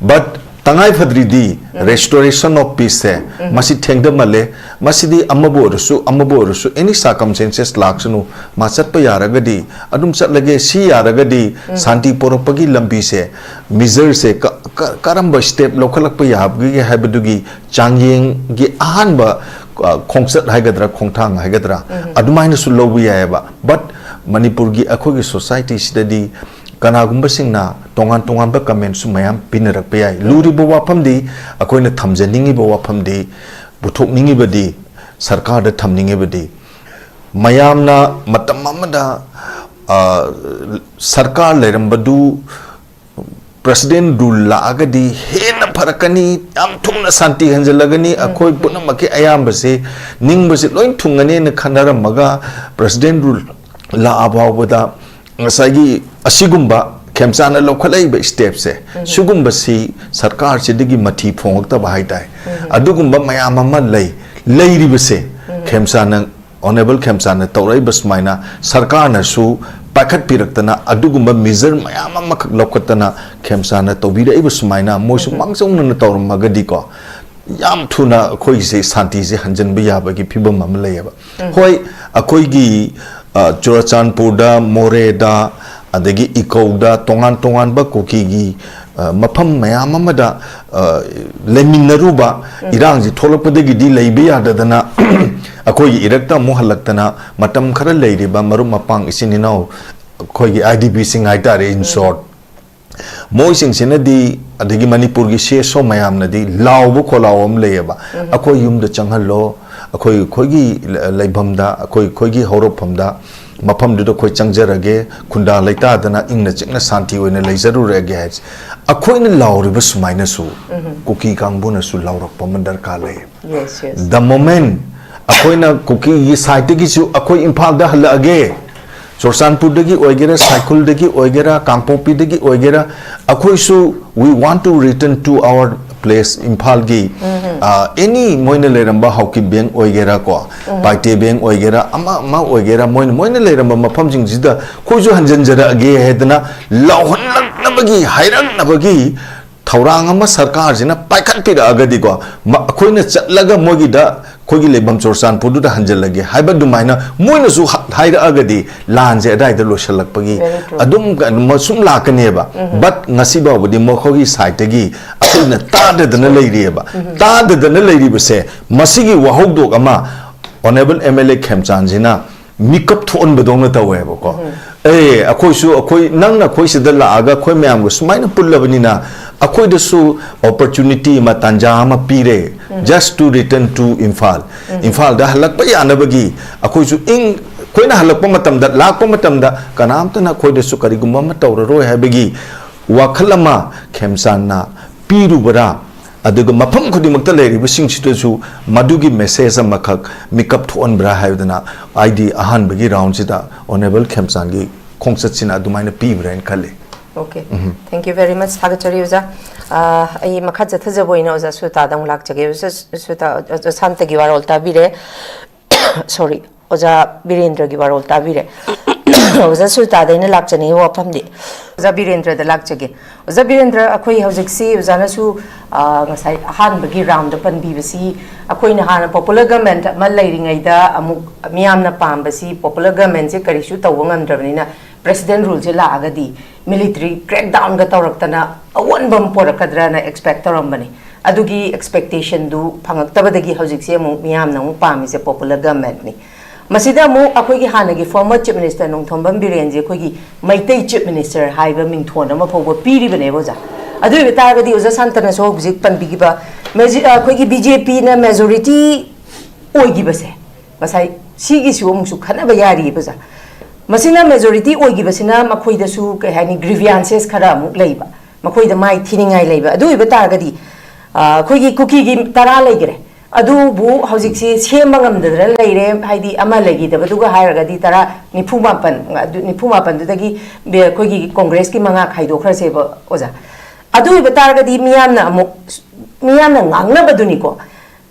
But ꯇꯉꯥꯏ ꯐꯗ꯭ꯔꯤꯗꯤ restoration of peace ꯁꯦ, ꯃꯁꯤ ꯊꯦꯡꯊꯃꯜꯂꯦ꯫ ꯃꯁꯤꯗꯤ ꯑꯃꯕꯨ ꯑꯣꯏꯔꯁꯨ, ꯑꯃꯕꯨ ꯑꯣꯏꯔꯁꯨ, any circumstances ꯂꯥꯛꯁꯅꯨ, ꯃꯥ ꯆꯠꯄ ꯌꯥꯔꯒꯗꯤ ꯑꯗꯨꯝ ꯆꯠꯂꯒꯦ, ꯁꯤ ꯌꯥꯔꯒꯗꯤ ꯁꯥꯟꯇꯤ ꯄꯣꯔꯛꯄꯒꯤ ꯂꯝꯕꯤꯁꯦ, ꯃꯤꯖꯔꯁꯦ ꯀ-, ꯀ-, ꯀꯔꯝꯕ ꯁ꯭ꯇꯦꯞ ꯂꯧꯈꯠꯂꯛꯄ ꯌꯥꯕꯒꯦ ꯍꯥꯏꯕꯗꯨꯒꯤ ꯆꯥꯡꯌꯦꯡꯒꯤ ꯑꯍꯥꯟꯕ, ꯑ, ꯈꯣꯡꯆꯠ ꯍꯥꯏꯒꯗ꯭ꯔꯥ, ꯈꯣꯡꯊꯥꯡ ꯍꯥꯏꯒꯗ꯭ꯔꯥ, ꯑꯗꯨꯃꯥꯏꯅꯁꯨ ꯂꯧꯕ ꯌꯥꯏꯑꯕ꯫ But ꯃꯅꯤꯄꯨꯔꯒꯤ ꯑꯩꯈꯣꯏꯒꯤ ꯁꯣꯁꯥꯏꯇꯤꯁꯤꯗꯗꯤ ꯀꯅꯥꯒꯨꯝꯕꯁꯤꯡꯅ ꯇꯣꯉꯥꯟ ꯇꯣꯉꯥꯟꯕ ꯀꯃꯦꯟꯁꯨ ꯃꯌꯥꯝ ꯄꯤꯅꯔꯛꯄ ꯌꯥꯏ꯫ ꯂꯨꯔꯤꯕ ꯋꯥꯐꯝꯗꯤ, ꯑꯩꯈꯣꯏꯅ ꯊꯝꯖꯅꯤꯡꯉꯤꯕ ꯋꯥꯐꯝꯗꯤ, ꯄꯨꯊꯣꯛꯅꯤꯡꯉꯤꯕꯗꯤ, ꯁꯔꯀꯥꯔꯗ ꯊꯝꯅꯤꯡꯉꯤꯕꯗꯤ, ꯃꯌꯥꯝꯅ ꯃꯇꯝ ꯑꯃꯗ, ꯑ, ꯁꯔꯀꯥꯔ ꯂꯩꯔꯝꯕꯗꯨ president rule ꯂꯥꯛꯑꯒꯗꯤ ꯍꯦꯟꯅ ꯐꯔꯛꯀꯅꯤ, ꯌꯥꯝ ꯊꯨꯅ ꯁꯥꯟꯇꯤ ꯍꯟꯖꯤꯜꯂꯒꯅꯤ, ꯑꯩꯈꯣꯏ ꯄꯨꯝꯅꯃꯛꯀꯤ ꯑꯌꯥꯝꯕꯁꯦ, ꯅꯤꯡꯕꯁꯦ ꯂꯣꯏ ꯊꯨꯡꯒꯅꯦꯅ ꯈꯟꯅꯔꯝꯃꯒ, president rule ꯂꯥꯛꯑ ꯐꯥꯎꯕꯗ ꯉꯁꯥꯏꯒꯤ ꯑꯁꯤꯒꯨꯝꯕ ꯈꯦꯝꯆꯥꯅ ꯂꯧꯈꯠꯂꯛꯏꯕ stepꯁꯦ, ꯁꯤꯒꯨꯝꯕꯁꯤ ꯁꯔꯀꯥꯔꯁꯤꯗꯒꯤ ꯃꯊꯤ ꯐꯣꯡꯉꯛꯇꯕ ꯍꯥꯏꯇꯥꯔꯦ꯫ ꯑꯗꯨꯒꯨꯝꯕ ꯃꯌꯥꯝ ꯑꯃ ꯂꯩ꯫ ꯂꯩꯔꯤꯕꯁꯦ, ꯈꯦꯝꯆꯥꯅ, Honourable ꯈꯦꯝꯆꯥꯅ ꯇꯧꯔꯛꯏꯕ ꯁꯨꯃꯥꯏꯅ ꯁꯔꯀꯥꯔꯅꯁꯨ ꯄꯥꯏꯈꯠꯄꯤꯔꯛꯇꯅ, ꯑꯗꯨꯒꯨꯝꯕ measure ꯃꯌꯥꯝ ꯑꯃꯈꯛ ꯂꯧꯈꯠꯇꯅ ꯈꯦꯝꯆꯥꯅ ꯇꯧꯕꯤꯔꯛꯏꯕ ꯁꯨꯃꯥꯏꯅ ꯃꯣꯏꯁꯨ ꯃꯥꯡꯖꯧꯅꯅ ꯇꯧꯔꯝꯃꯒꯗꯤꯀꯣ, ꯌꯥꯝ ꯊꯨꯅ ꯑꯩꯈꯣꯏꯒꯤꯁꯦ ꯁꯥꯟꯇꯤꯁꯦ ꯍꯟꯖꯤꯟꯕ ꯌꯥꯕꯒꯤ ꯐꯤꯕꯝ ꯑꯃ ꯂꯩꯌꯦꯕ꯫ ꯍꯣꯏ, ꯑꯩꯈꯣꯏꯒꯤ, ꯑ, ꯆꯨꯔꯆꯥꯟꯄꯨꯔꯗ, ꯃꯣꯔꯦꯗ, ꯑꯗꯒꯤ ꯏꯀꯧꯗ, ꯇꯣꯉꯥꯟ ꯇꯣꯉꯥꯟꯕ ꯀꯨꯀꯤꯒꯤ, ꯑ, ꯃꯐꯝ ꯃꯌꯥꯝ ꯑꯃꯗ, ꯑ, ꯂꯩꯃꯤꯟꯅꯔꯨꯕ, ꯏꯔꯥꯡꯁꯤ ꯊꯣꯛꯂꯛꯄꯗꯒꯤꯗꯤ ꯂꯩꯕ ꯌꯥꯗꯗꯅ ꯑꯩꯈꯣꯏꯒꯤ ꯏꯔꯛꯇ ꯑꯃꯨꯛ ꯍꯜꯂꯛꯇꯅ ꯃꯇꯝ ꯈꯔ ꯂꯩꯔꯤꯕ ꯃꯔꯨꯞ ꯃꯄꯥꯡ, ꯏꯆꯤꯟ ꯏꯅꯥꯎ, ꯑꯩꯈꯣꯏꯒꯤ IDPꯁꯤꯡ ꯍꯥꯏꯇꯥꯔꯦ, in short, ꯃꯣꯏꯁꯤꯡꯁꯤꯅꯗꯤ, ꯑꯗꯒꯤ ꯃꯅꯤꯄꯨꯔꯒꯤ CSO ꯃꯌꯥꯝꯅꯗꯤ ꯂꯥꯎꯕ ꯈꯣꯜꯂꯥꯎ ꯑꯃ ꯂꯩꯌꯦꯕ, "ꯑꯩꯈꯣꯏ ꯌꯨꯝꯗ ꯆꯪꯍꯜꯂꯣ, ꯑꯩꯈꯣꯏ, ꯑꯩꯈꯣꯏꯒꯤ ꯂꯩꯐꯝꯗ, ꯑꯩꯈꯣꯏ, ꯑꯩꯈꯣꯏꯒꯤ ꯍꯧꯔꯛꯐꯝꯗ, ꯃꯐꯝꯗꯨꯗ ꯑꯩꯈꯣꯏ ꯆꯪꯖꯔꯒꯦ, ꯈꯨꯟꯗꯥ ꯂꯩꯇꯥꯗꯅ ꯏꯪꯅ ꯆꯤꯛꯅ ꯁꯥꯟꯇꯤ ꯑꯣꯏꯅ ꯂꯩꯖꯔꯨꯔꯒꯦ" ꯍꯥꯏꯁꯦ꯫ ꯑꯩꯈꯣꯏꯅ ꯂꯥꯎꯔꯤꯕ ꯁꯨꯃꯥꯏꯅꯁꯨ ꯀꯨꯀꯤ ꯀꯥꯡꯕꯨꯅꯁꯨ ꯂꯥꯎꯔꯛꯄ ꯑꯃ ꯗꯔꯀꯥꯔ ꯂꯩ꯫ Yes, yes. The moment ꯑꯩꯈꯣꯏꯅ ꯀꯨꯀꯤꯒꯤ sideꯇꯒꯤꯁꯨ ꯑꯩꯈꯣꯏ ꯏꯝꯐꯥꯜꯗ ꯍꯜꯂꯛꯑꯒꯦ, ꯆꯨꯔꯆꯥꯟꯄꯨꯔꯗꯒꯤ ꯑꯣꯏꯒꯦꯔꯥ, ꯁꯥꯏꯈꯨꯜꯗꯒꯤ ꯑꯣꯏꯒꯦꯔꯥ, ꯀꯥꯡꯄꯣꯛꯄꯤꯗꯒꯤ ꯑꯣꯏꯒꯦꯔꯥ, ꯑꯩꯈꯣꯏꯁꯨ we want to return to our place, ꯏꯝꯐꯥꯜꯒꯤ, ꯑ, any ꯃꯣꯏꯅ ꯂꯩꯔꯝꯕ ꯍꯥꯎꯀꯤꯞ ꯕꯦꯡ ꯑꯣꯏꯒꯦꯔꯥ ꯀꯣ, ꯄꯥꯏꯇꯦ ꯕꯦꯡ ꯑꯣꯏꯒꯦꯔꯥ, ꯑꯃ ꯑꯃ ꯑꯣꯏꯒꯦꯔꯥ, ꯃꯣꯏꯅ, ꯃꯣꯏꯅ ꯂꯩꯔꯝꯕ ꯃꯐꯝꯁꯤꯡꯁꯤꯗ ꯑꯩꯈꯣꯏꯁꯨ ꯍꯟꯖꯤꯟꯖꯔꯛꯑꯒꯦ ꯍꯥꯏꯗꯅ ꯂꯥꯎꯍꯟꯂꯛꯅꯕꯒꯤ, ꯍꯥꯏꯔꯛꯅꯕꯒꯤ ꯊꯧꯔꯥꯡ ꯑꯃ ꯁꯔꯀꯥꯔꯁꯤꯅ ꯄꯥꯏꯈꯠꯄꯤꯔꯛꯑꯒꯗꯤꯀꯣ, ꯃ-, ꯑꯩꯈꯣꯏꯅ ꯆꯠꯂꯒ ꯃꯣꯏꯒꯤꯗ, ꯑꯩꯈꯣꯏꯒꯤ ꯂꯩꯐꯝ ꯆꯨꯔꯆꯥꯟꯄꯨꯔꯗꯨꯗ ꯍꯟꯖꯤꯜꯂꯒꯦ ꯍꯥꯏꯕ ꯑꯗꯨꯃꯥꯏꯅ ꯃꯣꯏꯅꯁꯨ ꯍ-, ꯍꯥꯏꯔꯛꯑꯒꯗꯤ ꯂꯥꯟꯁꯦ ꯑꯗꯥꯏꯗ ꯂꯣꯏꯁꯤꯜꯂꯛꯄꯒꯤ Very true. ꯑꯗꯨꯝ ꯀꯩꯅꯣ ꯃ-, ꯁꯨꯝ ꯂꯥꯛꯀꯅꯦꯕ꯫ But ꯉꯁꯤ ꯐꯥꯎꯕꯗꯤ ꯃꯈꯣꯏꯒꯤ sideꯇꯒꯤ ꯑꯩꯈꯣꯏꯅ ꯇꯥꯗꯗꯅ ꯂꯩꯔꯤꯑꯕ꯫ ꯇꯥꯗꯗꯅ ꯂꯩꯔꯤꯕꯁꯦ, ꯃꯁꯤꯒꯤ ꯋꯥꯍꯧꯗꯣꯛ ꯑꯃ Honourable MLA ꯈꯦꯝꯆꯥꯟꯁꯤꯅ ꯃꯤꯀꯞ ꯊꯣꯛꯍꯟꯕꯗꯧꯅ ꯇꯧꯋꯦꯕꯀꯣ꯫ ꯑꯦ, ꯑꯩꯈꯣꯏꯁꯨ, ꯑꯩꯈꯣꯏ, ꯅꯪꯅ ꯑꯩꯈꯣꯏ ꯁꯤꯗ ꯂꯥꯛꯑꯒ ꯑꯩꯈꯣꯏ ꯃꯌꯥꯝꯒ ꯁꯨꯃꯥꯏꯅ ꯄꯨꯜꯂꯕꯅꯤꯅ, ꯑꯩꯈꯣꯏꯗꯁꯨ opportunity ꯑꯃ, ꯇꯥꯟꯖꯥ ꯑꯃ ꯄꯤꯔꯦ, just to return to Imphal. ꯏꯝꯐꯥꯜꯗ ꯍꯜꯂꯛꯄ ꯌꯥꯅꯕꯒꯤ ꯑꯩꯈꯣꯏꯁꯨ ꯏꯪ, ꯑꯩꯈꯣꯏꯅ ꯍꯜꯂꯛꯄ ꯃꯇꯝꯗ, ꯂꯥꯛꯄ ꯃꯇꯝꯗ ꯀꯅꯥꯝꯇꯅ ꯑꯩꯈꯣꯏꯗꯁꯨ ꯀꯔꯤꯒꯨꯝꯕ ꯑꯃ ꯇꯧꯔꯔꯣꯏ ꯍꯥꯏꯕꯒꯤ ꯋꯥꯈꯜ ꯑꯃ ꯈꯦꯝꯆꯥꯟꯅ ꯄꯤꯔꯨꯕ꯭ꯔꯥ? ꯑꯗꯨꯒ ꯃꯐꯝ ꯈꯨꯗꯤꯡꯃꯛꯇ ꯂꯩꯔꯤꯕꯁꯤꯡꯁꯤꯗꯁꯨ ꯃꯗꯨꯒꯤ message ꯑꯃꯈꯛ ꯃꯤꯀꯞ ꯊꯣꯛꯍꯟꯕ꯭ꯔꯥ ꯍꯥꯏꯕꯗꯨꯅ ꯑꯩꯗꯤ ꯑꯍꯥꯟꯕꯒꯤ round ꯁꯤꯗ Honourable ꯈꯦꯝꯆꯥꯟꯒꯤ ꯈꯣꯡꯆꯠꯁꯤꯅ ꯑꯗꯨꯃꯥꯏꯅ ꯄꯤꯕ꯭ꯔꯥ ꯍꯥꯏꯅ ꯈꯜꯂꯤ꯫ Okay, thank you very much. ꯊꯥꯒꯠꯆꯔꯤ ꯑꯣꯖꯥ꯫ ꯑ, ꯑꯩ ꯃꯈꯥ ꯆꯠꯊꯖꯕ ꯑꯣꯏꯅ ꯑꯣꯖꯥ ꯁꯨꯇꯥꯗ ꯑꯃꯨꯛ ꯂꯥꯛꯆꯒꯦ꯫ ꯑꯣꯖꯥ ꯁꯨꯇꯥ, ꯑꯣꯖꯥ ꯁꯥꯟꯇꯒꯤ ꯋꯥꯔꯣꯜ ꯇꯥꯕꯤꯔꯦ꯫ Sorry, ꯑꯣꯖꯥ ꯕꯤꯔꯦꯟꯗ꯭ꯔꯒꯤ ꯋꯥꯔꯣꯜ ꯇꯥꯕꯤꯔꯦ꯫ ꯑꯣꯖꯥ ꯁꯨꯇꯥꯗ ꯑꯩꯅ ꯂꯥꯛꯆꯅꯤꯡꯉꯤ ꯋꯥꯐꯝꯗꯤ, ꯑꯣꯖꯥ ꯕꯤꯔꯦꯟꯗ꯭ꯔꯗ ꯂꯥꯛꯆꯒꯦ꯫ ꯑꯣꯖꯥ ꯕꯤꯔꯦꯟꯗ꯭ꯔ, ꯑꯩꯈꯣꯏ ꯍꯧꯖꯤꯛꯁꯤ ꯑꯣꯖꯥꯅꯁꯨ, ꯑ, ꯉꯁꯥꯏ ꯑꯍꯥꯟꯕꯒꯤ round ꯗ ꯄꯟꯕꯤꯕꯁꯤ, ꯑꯩꯈꯣꯏꯅ ꯍꯥꯟꯅ popular government ꯑꯃ ꯂꯩꯔꯤꯉꯩꯗ ꯑꯃꯨꯛ ꯃꯤꯌꯥꯝꯅ ꯄꯥꯝꯕꯁꯤ, popular government ꯁꯦ ꯀꯔꯤꯁꯨ ꯇꯧꯕ ꯉꯝꯗ꯭ꯔꯕꯅꯤꯅ, President rule ꯁꯦ ꯂꯥꯛꯑꯒꯗꯤ military crackdown ꯒ ꯇꯧꯔꯛꯇꯅ ꯑꯑꯣꯟꯕ ꯑꯃ ꯄꯣꯔꯛꯀꯗ꯭ꯔꯅ expect ꯇꯧꯔꯝꯕꯅꯤ꯫ ꯑꯗꯨꯒꯤ expectation ꯗꯨ ꯐꯪꯉꯛꯇꯕꯗꯒꯤ ꯍꯧꯖꯤꯛꯁꯦ ꯑꯃꯨꯛ ꯃꯤꯌꯥꯝꯅ ꯑꯃꯨꯛ ꯄꯥꯝꯃꯤꯁꯦ popular government ꯅꯤ꯫ ꯃꯁꯤꯗ ꯑꯃꯨꯛ ꯑꯩꯈꯣꯏꯒꯤ ꯍꯥꯟꯅꯒꯤ former Chief Minister ꯅꯣꯡꯊꯣꯝꯕꯝ ꯕꯤꯔꯦꯟꯁꯦ ꯑꯩꯈꯣꯏꯒꯤ ꯃꯩꯇꯩ Chief Minister ꯍꯥꯏꯕ ꯃꯤꯡꯊꯣꯟ ꯑꯃ ꯐꯥꯎꯕ ꯄꯤꯔꯤꯕꯅꯦꯕ ꯑꯣꯖꯥ꯫ ꯑꯗꯨ ꯑꯣꯏꯕ ꯇꯥꯔꯒꯗꯤ ꯑꯣꯖꯥ ꯁꯥꯟꯇꯅꯁꯨ ꯍꯧꯖꯤꯛ ꯄꯟꯕꯤꯈꯤꯕ ꯃꯦꯖꯤ-, ꯑꯩꯈꯣꯏꯒꯤ BJP ꯅ majority ꯑꯣꯏꯈꯤꯕꯁꯦ, ꯉꯁꯥꯏ ꯁꯤꯒꯤꯁꯨ ꯑꯃꯨꯛꯁꯨ ꯈꯟꯅꯕ ꯌꯥꯔꯤꯕ ꯑꯣꯖꯥ꯫ ꯃꯁꯤꯅ majority ꯑꯣꯏꯈꯤꯕꯁꯤꯅ ꯃꯈꯣꯏꯗꯁꯨ, ꯀꯩ ꯍꯥꯏꯅꯤ, grievances ꯈꯔ ꯑꯃꯨꯛ ꯂꯩꯕ, ꯃꯈꯣꯏꯗ ꯃꯥꯏ ꯊꯤꯅꯤꯡꯉꯥꯏ ꯂꯩꯕ꯫ ꯑꯗꯨ ꯑꯣꯏꯕ ꯇꯥꯔꯒꯗꯤ, ꯑ, ꯑꯩꯈꯣꯏꯒꯤ ꯀꯨꯀꯤꯒꯤ ꯇꯔꯥ ꯂꯩꯈꯔꯦ, ꯑꯗꯨꯕꯨ ꯍꯧꯖꯤꯛꯁꯤ ꯁꯦꯝꯕ ꯉꯝꯗꯗꯅ ꯂꯩꯔꯦ, ꯍꯥꯏꯗꯤ ꯑꯃ ꯂꯩꯈꯤꯗꯕꯗꯨꯒ ꯍꯥꯏꯔꯒꯗꯤ ꯇꯔꯥ, ꯅꯤꯐꯨ ꯃꯥꯄꯟ, ꯑꯗꯨ ꯅꯤꯐꯨ ꯃꯥꯄꯟꯗꯨꯗꯒꯤ ꯕꯦ-, ꯑꯩꯈꯣꯏꯒꯤ ꯀꯣꯡꯒ꯭ꯔꯦꯁꯀꯤ ꯃꯉꯥ ꯈꯥꯏꯗꯣꯛꯈ꯭ꯔꯁꯦꯕ ꯑꯣꯖꯥ꯫ ꯑꯗꯨ ꯑꯣꯏꯕ ꯇꯥꯔꯒꯗꯤ ꯃꯤꯌꯥꯝꯅ ꯑꯃꯨꯛ, ꯃꯤꯌꯥꯝꯅ ꯉꯥꯡꯅꯕꯗꯨꯅꯤꯀꯣ,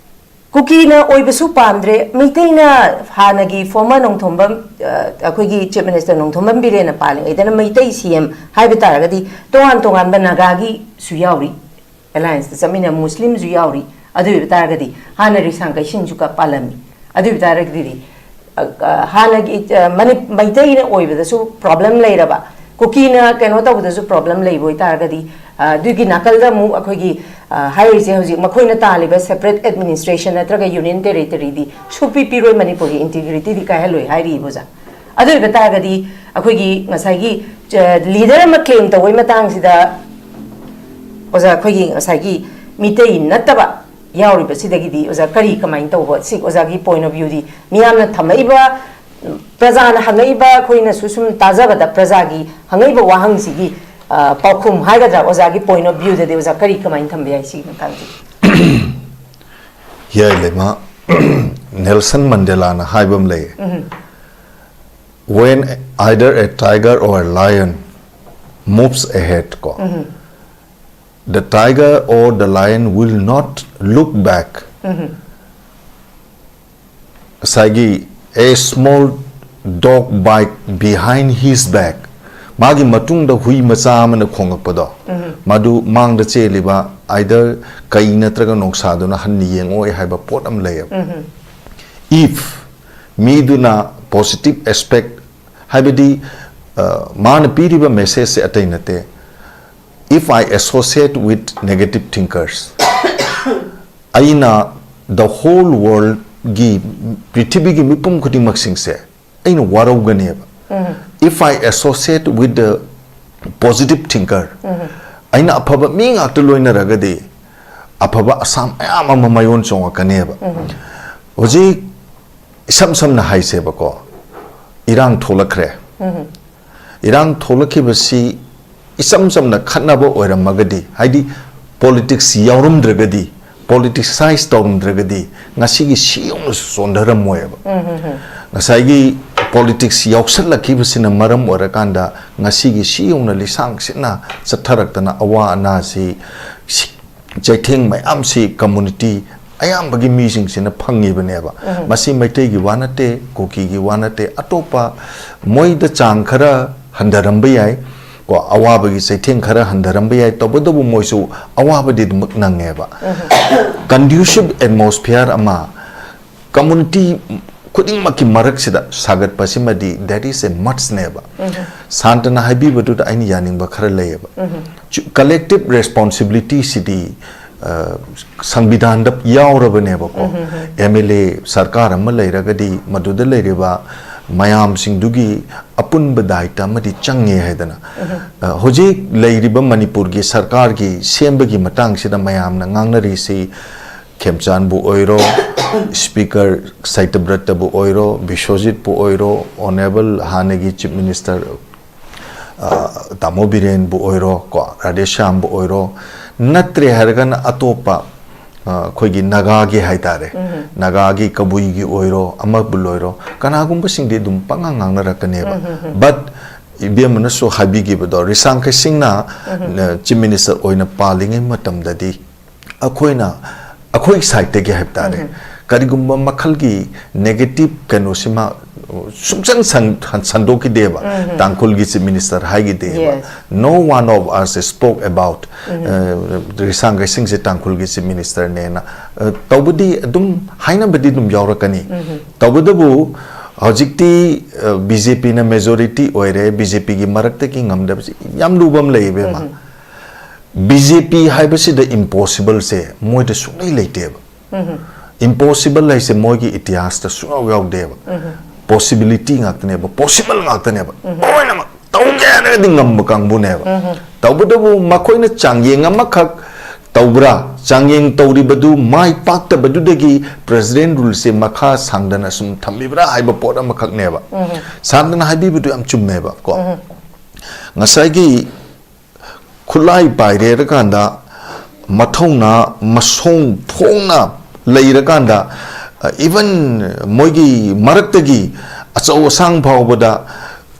ꯀꯨꯀꯤꯅ ꯑꯣꯏꯕꯁꯨ ꯄꯥꯝꯗ꯭ꯔꯦ, ꯃꯩꯇꯩꯅ ꯍꯥꯟꯅꯒꯤ former ꯅꯣꯡꯊꯣꯝꯕꯝ, ꯑ, ꯑꯩꯈꯣꯏꯒꯤ Chief Minister Nongthombam ꯕꯤꯔꯦꯟꯅ ꯄꯥꯜꯂꯤꯉꯩꯗꯅ Meitei CM ꯍꯥꯏꯕ ꯇꯥꯔꯒꯗꯤ ꯇꯣꯉꯥꯟ ꯇꯣꯉꯥꯟꯕ ꯅꯥꯒꯥꯒꯤꯁꯨ ꯌꯥꯎꯔꯤ, alliance ꯇ ꯆꯠꯃꯤꯟꯅ ꯃꯨꯁꯂꯤꯝꯁꯨ ꯌꯥꯎꯔꯤ꯫ ꯑꯗꯨ ꯑꯣꯏꯕ ꯇꯥꯔꯒꯗꯤ ꯍꯥꯟꯅ ꯔꯤꯁꯥꯡ ꯀꯩꯁꯤꯡꯁꯨ ꯀ-, ꯄꯥꯜꯂꯝꯃꯤ꯫ ꯑꯗꯨ ꯑꯣꯏꯕ ꯇꯥꯔꯒꯗꯤ, ꯑ, ꯑ, ꯍꯥꯟꯅꯒꯤ, ꯑ, ꯃꯅꯤ-, ꯃꯩꯇꯩꯅ ꯑꯣꯏꯕꯗꯁꯨ problem ꯂꯩꯔꯕ, ꯀꯨꯀꯤꯅ ꯀꯩꯅꯣ ꯇꯧꯕꯗꯁꯨ problem ꯂꯩꯕ ꯑꯣꯏꯇꯥꯔꯒꯗꯤ, ꯑ, ꯑꯗꯨꯒꯤ ꯅꯥꯀꯜꯗ ꯑꯃꯨꯛ ꯑꯩꯈꯣꯏꯒꯤ, ꯑ, ꯍꯥꯏꯔꯤꯁꯦ ꯍꯧꯖꯤꯛ ꯃꯈꯣꯏꯅ ꯇꯥꯜꯂꯤꯕ separate administration ꯅꯠꯇ꯭ꯔꯒ union territory ꯗꯤ ꯁꯨꯛꯄꯤ ꯄꯤꯔꯣꯏ, ꯃꯅꯤꯄꯨꯔꯒꯤ integrity ꯗꯤ ꯀꯥꯏꯍꯜꯂꯣꯏ ꯍꯥꯏꯔꯤꯕ ꯑꯣꯖꯥ꯫ ꯑꯗꯨ ꯑꯣꯏꯕ ꯇꯥꯔꯒꯗꯤ ꯑꯩꯈꯣꯏꯒꯤ ꯉꯁꯥꯏꯒꯤ ꯂꯤꯗꯔ ꯑꯃ ꯀ꯭ꯂꯦꯝ ꯇꯧꯕꯒꯤ ꯃꯇꯥꯡꯁꯤꯗ ꯑꯣꯖꯥ, ꯑꯩꯈꯣꯏꯒꯤ ꯉꯁꯥꯏꯒꯤ ꯃꯤꯇꯩ ꯅꯠꯇꯕ ꯌꯥꯎꯔꯤꯕꯁꯤꯗꯒꯤꯗꯤ ꯑꯣꯖꯥ ꯀꯔꯤ ꯀꯃꯥꯏꯅ ꯇꯧꯕ, ꯁꯤ ꯑꯣꯖꯥꯒꯤ ꯄꯣꯏꯟ ꯑꯣꯐ ꯚ꯭ꯌꯨꯗꯤ, ꯃꯤꯌꯥꯝꯅ ꯊꯝꯃꯛꯏꯕ, ꯄ꯭ꯔꯖꯥꯅ ꯍꯪꯉꯛꯏꯕ, ꯑꯩꯈꯣꯏꯅꯁꯨ ꯁꯨꯝ ꯇꯥꯖꯕꯗ ꯄ꯭ꯔꯖꯥꯒꯤ ꯍꯪꯉꯛꯏꯕ ꯋꯥꯍꯪꯁꯤꯒꯤ ꯑ, ꯄꯥꯎꯈꯨꯝ ꯍꯥꯏꯒꯗ꯭ꯔꯥ, ꯑꯣꯖꯥꯒꯤ ꯄꯣꯏꯟ ꯑꯣꯐ ꯚ꯭ꯌꯨꯗꯗꯤ ꯑꯣꯖꯥ ꯀꯔꯤ ꯀꯃꯥꯏꯅ ꯊꯝꯕ ꯌꯥꯏ ꯁꯤꯒꯤ ꯃꯇꯥꯡꯁꯤꯗ? ꯌꯥꯏ ꯂꯩꯃ, ꯅꯦꯜꯁꯟ ꯃꯟꯗꯦꯂꯥꯅ ꯍꯥꯏꯕ ꯑꯃ ꯂꯩꯌꯦ, "When either a tiger or a lion moves ahead," ꯀꯣ, "the tiger or the lion will not look back." ꯉꯁꯥꯏꯒꯤ "A small dog bite behind his back," ꯃꯥꯒꯤ ꯃꯇꯨꯡꯗ ꯍꯨꯏ ꯃꯆꯥ ꯑꯃꯅ ꯈꯣꯡꯂꯛꯄꯗꯣ, ꯃꯗꯨ ꯃꯥꯡꯗ ꯆꯦꯜꯂꯤꯕ either ꯀꯩ ꯅꯠꯇ꯭ꯔꯒ ꯅꯣꯡꯁꯥꯗꯨꯅ ꯍꯟꯅ ꯌꯦꯡꯉꯣꯏ ꯍꯥꯏꯕ ꯄꯣꯠ ꯑꯃ ꯂꯩꯌꯦꯕ꯫ If ꯃꯤꯗꯨꯅ positive aspect, ꯍꯥꯏꯕꯗꯤ, ꯑ, ꯃꯥꯅ ꯄꯤꯔꯤꯕ ꯃꯦꯁꯦꯖꯁꯦ ꯑꯇꯩ ꯅꯠꯇꯦ, "If I associate with negative thinkers," ꯑꯩꯅ the whole worldꯒꯤ, ꯄ꯭ꯔꯤꯊꯤꯕꯤꯒꯤ ꯃꯤꯄꯨꯝ ꯈꯨꯗꯤꯡꯃꯛꯁꯤꯡꯁꯦ ꯑꯩꯅ ꯋꯥꯔꯧꯒꯅꯦꯕ꯫ "If I associate with the positive thinker," ꯑꯩꯅ ꯑꯐꯕ ꯃꯤ ꯉꯥꯛꯇ ꯂꯣꯏꯅꯔꯒꯗꯤ ꯑꯐꯕ ꯑꯁꯥ ꯃꯌꯥꯝ ꯑꯃ ꯃꯌꯣꯟ ꯆꯣꯡꯉꯛꯀꯅꯦꯕ꯫ ꯍꯧꯖꯤꯛ ꯏꯁꯝ ꯁꯝꯅ ꯍꯥꯏꯁꯦꯕꯀꯣ, ꯏꯔꯥꯡ ꯊꯣꯛꯂꯛꯈ꯭ꯔꯦ꯫ ꯏꯔꯥꯡ ꯊꯣꯛꯂꯛꯈꯤꯕꯁꯤ ꯏꯆꯝ ꯆꯝꯅ ꯈꯠꯅꯕ ꯑꯣꯏꯔꯝꯃꯒꯗꯤ, ꯍꯥꯏꯗꯤ ꯄꯣꯂꯤꯇꯤꯛꯁ ꯌꯥꯎꯔꯝꯗ꯭ꯔꯒꯗꯤ, ꯄꯣꯂꯤꯇꯤꯁꯥꯏꯁ ꯇꯧꯔꯝꯗ꯭ꯔꯒꯗꯤ, ꯉꯁꯤꯒꯤ ꯁꯤ ꯌꯧꯅꯁꯨ ꯆꯣꯟꯊꯔꯝꯃꯣꯏꯕ꯫ ꯉꯁꯥꯏꯒꯤ ꯄꯣꯂꯤꯇꯤꯛꯁ ꯌꯥꯎꯁꯜꯂꯛꯈꯤꯕꯁꯤꯅ ꯃꯔꯝ ꯑꯣꯏꯔꯀꯥꯟꯗ ꯉꯁꯤꯒꯤ ꯁꯤ ꯌꯧꯅ ꯂꯤꯁꯥꯡ ꯁꯤꯠꯅ ꯆꯠꯊꯔꯛꯇꯅ ꯑꯋꯥ ꯑꯅꯥꯁꯤ, ꯁꯤ-, ꯆꯩꯊꯦꯡ ꯃꯌꯥꯝꯁꯤ ꯀꯝꯃꯨꯅꯤꯇꯤ ꯑꯌꯥꯝꯕꯒꯤ ꯃꯤꯁꯤꯡꯁꯤꯅ ꯐꯪꯉꯤꯕꯅꯦꯕ꯫ ꯃꯁꯤ ꯃꯩꯇꯩꯒꯤ ꯋꯥ ꯅꯠꯇꯦ, ꯀꯨꯀꯤꯒꯤ ꯋꯥ ꯅꯠꯇꯦ, ꯑꯇꯣꯞꯄ ꯃꯣꯏꯗ ꯆꯥꯡ ꯈꯔ ꯍꯟꯊꯔꯝꯕ ꯌꯥꯏ, ꯀꯣ, ꯑꯋꯥꯕꯒꯤ ꯆꯩꯊꯦꯡ ꯈꯔ ꯍꯟꯊꯔꯝꯕ ꯌꯥꯏ, ꯇꯧꯕꯇꯕꯨ ꯃꯣꯏꯁꯨ ꯑꯋꯥꯕꯗꯤ ꯑꯗꯨꯃꯛ ꯅꯪꯉꯦꯕ꯫ Conducive atmosphere ꯑꯃ ꯀꯝꯃꯨꯅꯤꯇꯤ ꯈꯨꯗꯤꯡꯃꯛꯀꯤ ꯃꯔꯛꯁꯤꯗ ꯁꯥꯒꯠꯄꯁꯤꯃꯗꯤ that is a must ꯅꯦꯕ꯫ ꯁꯥꯟꯇꯅ ꯍꯥꯏꯕꯤꯕꯗꯨꯗ ꯑꯩꯅ ꯌꯥꯅꯤꯡꯕ ꯈꯔ ꯂꯩꯌꯦꯕ꯫ ꯆꯨ-, collective responsibility ꯁꯤꯗꯤ, ꯑ, ꯁꯪꯕꯤꯙꯥꯟꯗ ꯌꯥꯎꯔꯕꯅꯦꯕꯀꯣ꯫ ꯑꯦꯝ ꯑꯦꯜ ꯑꯦ ꯁꯔꯀꯥꯔ ꯑꯃ ꯂꯩꯔꯒꯗꯤ ꯃꯗꯨꯗ ꯂꯩꯔꯤꯕ ꯃꯌꯥꯝꯁꯤꯡꯗꯨꯒꯤ ꯑꯄꯨꯟꯕ ꯗꯥꯏꯇ ꯑꯃꯗꯤ ꯆꯪꯉꯦ ꯍꯥꯏꯗꯅ, ꯑ, ꯍꯧꯖꯤꯛ ꯂꯩꯔꯤꯕ ꯃꯅꯤꯄꯨꯔꯒꯤ ꯁꯔꯀꯥꯔꯒꯤ ꯁꯦꯝꯕꯒꯤ ꯃꯇꯥꯡꯁꯤꯗ ꯃꯌꯥꯝꯅ ꯉꯥꯡꯅꯔꯤꯁꯤ, ꯈꯦꯝꯆꯥꯟꯕꯨ ꯑꯣꯏꯔꯣ, ꯁ꯭ꯄꯤꯀꯔ ꯁꯇ꯭ꯌꯕ꯭ꯔꯇꯕꯨ ꯑꯣꯏꯔꯣ, ꯕꯤꯁ꯭ꯋꯖꯤꯠꯄꯨ ꯑꯣꯏꯔꯣ, ꯑꯣꯅꯔꯦꯕꯜ ꯍꯥꯟꯅꯒꯤ ꯆꯤꯐ ꯃꯤꯅꯤꯁꯇꯔ, ꯑ, ꯇꯥꯃꯣ ꯕꯤꯔꯦꯟꯕꯨ ꯑꯣꯏꯔꯣ, ꯀꯣ, ꯔꯥꯙꯦꯁ꯭ꯌꯥꯝꯕꯨ ꯑꯣꯏꯔꯣ, ꯅꯠꯇ꯭ꯔꯦ ꯍꯥꯏꯔꯒꯅ ꯑꯇꯣꯞꯄ, ꯑ, ꯑꯩꯈꯣꯏꯒꯤ ꯅꯥꯒꯥꯒꯤ ꯍꯥꯏꯇꯥꯔꯦ, ꯅꯥꯒꯥꯒꯤ ꯀꯕꯨꯏꯒꯤ ꯑꯣꯏꯔꯣ, ꯑꯃꯕꯨ ꯑꯣꯏꯔꯣ, ꯀꯅꯥꯒꯨꯝꯕꯁꯤꯡꯗꯤ ꯑꯗꯨꯝ ꯄꯉꯥꯡ ꯉꯥꯡꯅꯔꯛꯀꯅꯦꯕ꯫ But ꯏꯕꯦꯝꯃꯅꯁꯨ ꯍꯥꯏꯕꯤꯈꯤꯕꯗꯣ, ꯔꯤꯁꯥꯡ ꯈꯩꯁꯤꯡꯅ, ꯑ, ꯆꯤꯐ ꯃꯤꯅꯤꯁꯇꯔ ꯑꯣꯏꯅ ꯄꯥꯜꯂꯤꯉꯩ ꯃꯇꯝꯗꯗꯤ ꯑꯩꯈꯣꯏꯅ, ꯑꯩꯈꯣꯏ ꯁꯥꯏꯠꯇꯒꯤ ꯍꯥꯏꯕ ꯇꯥꯔꯦ, ꯀꯔꯤꯒꯨꯝꯕ ꯃꯈꯜꯒꯤ ꯅꯦꯒꯦꯇꯤꯚ ꯀꯩꯅꯣꯁꯤꯃ ꯁꯨꯡꯆꯟ ꯁꯟ-, ꯁꯟꯗꯣꯛꯈꯤꯗꯦꯕ꯫ ꯇꯥꯡꯈꯨꯜꯒꯤ ꯆꯤꯐ ꯃꯤꯅꯤꯁꯇꯔ ꯍꯥꯏꯈꯤꯗꯦꯕ꯫ Yes. No one of us spoke about, ꯑ, ꯔꯤꯁꯥꯡ ꯈꯩꯁꯤꯡꯁꯦ ꯇꯥꯡꯈꯨꯜꯒꯤ ꯆꯤꯐ ꯃꯤꯅꯤꯁꯇꯔꯅꯦꯅ꯫ ꯑ, ꯇꯧꯕꯗꯤ ꯑꯗꯨꯝ ꯍꯥꯏꯅꯕꯗꯤ ꯑꯗꯨꯝ ꯌꯥꯎꯔꯛꯀꯅꯤ꯫ ꯇꯧꯕꯇꯕꯨ ꯍꯧꯖꯤꯛꯇꯤ, ꯑ, ꯕꯤ ꯖꯦ ꯄꯤꯅ ꯃꯦꯖꯣꯔꯤꯇꯤ ꯑꯣꯏꯔꯦ, ꯕꯤ ꯖꯦ ꯄꯤꯒꯤ ꯃꯔꯛꯇꯒꯤ ꯉꯝꯗꯕꯁꯤ ꯌꯥꯝ ꯂꯨꯕ ꯑꯃ ꯂꯩꯌꯦꯕ, ꯏꯕꯦꯝꯃ꯫ ꯕꯤ ꯖꯦ ꯄꯤ ꯍꯥꯏꯕꯁꯤꯗ ꯏꯝꯄꯣꯁꯤꯕꯜꯁꯦ ꯃꯣꯏꯗ ꯁꯨꯡꯂꯩ ꯂꯩꯇꯦꯕ꯫ ꯏꯝꯄꯣꯁꯤꯕꯜ ꯍꯥꯏꯁꯦ ꯃꯣꯏꯒꯤ ꯏꯇꯤꯍꯥꯁꯇ ꯁꯨꯡꯌꯥꯎ ꯌꯥꯎꯗꯦꯕ꯫ ꯄꯣꯁꯤꯕꯤꯂꯤꯇꯤ ꯉꯥꯛꯇꯅꯦꯕ, ꯄꯣꯁꯤꯕꯜ ꯉꯥꯛꯇꯅꯦꯕ꯫ ꯂꯣꯏꯅꯃꯛ ꯇꯧꯒꯦ ꯍꯥꯏꯔꯒꯗꯤ ꯉꯝꯕ ꯀꯥꯡꯕꯨꯅꯦꯕ꯫ ꯇꯧꯕꯇꯕꯨ ꯃꯈꯣꯏꯅ ꯆꯥꯡꯌꯦꯡ ꯑꯃꯈꯛ ꯇꯧꯕ꯭ꯔꯥ, ꯆꯥꯡꯌꯦꯡ ꯇꯧꯔꯤꯕꯗꯨ ꯃꯥꯏ ꯄꯥꯛꯇꯕꯗꯨꯗꯒꯤ ꯄ꯭ꯔꯦꯁꯤꯗꯦꯟ ꯔꯨꯜꯁꯦ ꯃꯈꯥ ꯁꯥꯡꯗꯅ ꯁꯨꯝ ꯊꯝꯕꯤꯕ꯭ꯔꯥ ꯍꯥꯏꯕ ꯄꯣꯠ ꯑꯃꯈꯛꯅꯦꯕ꯫ ꯁꯥꯡꯗꯅ ꯍꯥꯏꯕꯤꯕꯗꯨ ꯌꯥꯝ ꯆꯨꯝꯃꯦꯕ ꯀꯣ꯫ ꯉꯁꯥꯏꯒꯤ ꯈꯨꯠꯂꯥꯏ ꯄꯥꯏꯔꯦꯔꯀꯥꯟꯗ ꯃꯊꯧꯅꯥ ꯃꯁꯣꯡ ꯐꯣꯡꯅ ꯂꯩꯔꯀꯥꯟꯗ, ꯑ, even ꯃꯣꯏꯒꯤ ꯃꯔꯛꯇꯒꯤ ꯑꯆꯧ ꯑꯁꯥꯡ ꯐꯥꯎꯕꯗ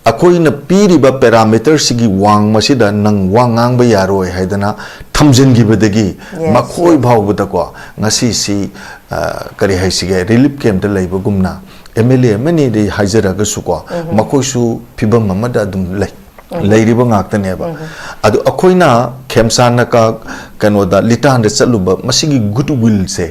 ꯑꯩꯈꯣꯏꯅ ꯄꯤꯔꯤꯕ ꯄꯦꯔꯥꯃꯤꯇꯔꯁꯤꯒꯤ ꯋꯥꯡꯃꯁꯤꯗ ꯅꯪ ꯋꯥ ꯉꯥꯡꯕ ꯌꯥꯔꯣꯏ ꯍꯥꯏꯗꯅ ꯊꯝꯖꯤꯟꯈꯤꯕꯗꯒꯤ Yes, ꯃꯈꯣꯏ yes. ꯐꯥꯎꯕꯗꯀꯣ ꯉꯁꯤꯁꯤ, ꯑ, ꯀꯔꯤ ꯍꯥꯏꯁꯤꯒꯦ, ꯔꯤꯂꯤꯐ ꯀꯦꯝꯞꯇ ꯂꯩꯕꯒꯨꯝꯅ ꯑꯦꯝ ꯑꯦꯜ ꯑꯦ ꯑꯃꯅꯤꯗꯤ ꯍꯥꯏꯖꯔꯒꯁꯨꯀꯣ, ꯃꯈꯣꯏꯁꯨ ꯐꯤꯕꯝ ꯑꯃꯗ ꯑꯗꯨꯝ ꯂꯩ꯫ ꯂꯩꯔꯤꯕ ꯉꯥꯛꯇꯅꯦꯕ꯫ ꯑꯗꯨ ꯑꯩꯈꯣꯏꯅ ꯈꯦꯝꯆꯥꯟꯅ ꯀ-, ꯀꯩꯅꯣꯗ, ꯂꯤꯇꯥꯟꯗ ꯆꯠꯂꯨꯕ, ꯃꯁꯤꯒꯤ ꯒꯨꯗ ꯋꯤꯜꯁꯦ,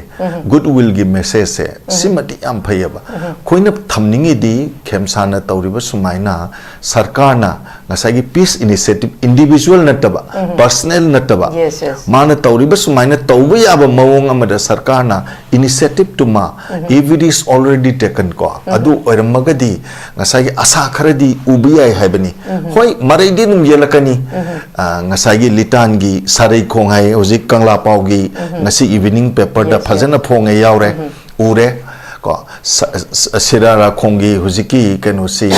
ꯒꯨꯗ ꯋꯤꯜꯒꯤ ꯃꯦꯁꯦꯖꯁꯦ, ꯁꯤꯃꯗꯤ ꯌꯥꯝ ꯐꯩꯌꯦꯕ꯫ ꯑꯩꯈꯣꯏꯅ ꯊꯝꯅꯤꯡꯉꯤꯗꯤ ꯈꯦꯝꯆꯥꯟꯅ ꯇꯧꯔꯤꯕ ꯁꯨꯃꯥꯏꯅ ꯁꯔꯀꯥꯔꯅ ꯉꯁꯥꯏꯒꯤ ꯄꯤꯁ ꯏꯅꯤꯁꯤꯌꯦꯇꯤꯚ, ꯏꯟꯗꯤꯚꯤꯖꯨꯋꯦꯜ ꯅꯠꯇꯕ, ꯄꯔꯁꯅꯦꯜ ꯅꯠꯇꯕ, Yes, yes. ꯃꯥꯅ ꯇꯧꯔꯤꯕ ꯁꯨꯃꯥꯏꯅ ꯇꯧꯕ ꯌꯥꯕ ꯃꯑꯣꯡ ꯑꯃꯗ ꯁꯔꯀꯥꯔꯅ ꯏꯅꯤꯁꯤꯌꯦꯇꯤꯚꯇꯨꯃ, if it is already taken ꯀꯣ, ꯑꯗꯨ ꯑꯣꯏꯔꯝꯃꯒꯗꯤ ꯉꯁꯥꯏꯒꯤ ꯑꯁꯥ ꯈꯔꯗꯤ ꯎꯕ ꯌꯥꯏ ꯍꯥꯏꯕꯅꯤ꯫ ꯍꯣꯏ, ꯃꯔꯩꯗꯤ ꯑꯗꯨꯝ ꯌꯦꯜꯂꯛꯀꯅꯤ꯫ ꯑ, ꯉꯁꯥꯏꯒꯤ ꯂꯤꯇꯥꯟꯒꯤ ꯁꯥꯔꯩ ꯈꯣꯡ ꯍꯥꯏ, ꯍꯧꯖꯤꯛ ꯀꯪꯂꯥ ꯄꯥꯎꯒꯤ ꯉꯁꯤ ꯏꯚꯤꯅꯤꯡ ꯄꯦꯄꯔꯗ Yes, yes. ꯐꯖꯅ ꯐꯣꯡꯉꯦ, ꯌꯥꯎꯔꯦ, ꯎꯔꯦ꯫ ꯀꯣ, ꯁ-, ꯁ-, ꯁꯤꯔꯥꯔꯥꯈꯣꯡꯒꯤ ꯍꯧꯖꯤꯛꯀꯤ ꯀꯩꯅꯣꯁꯤ,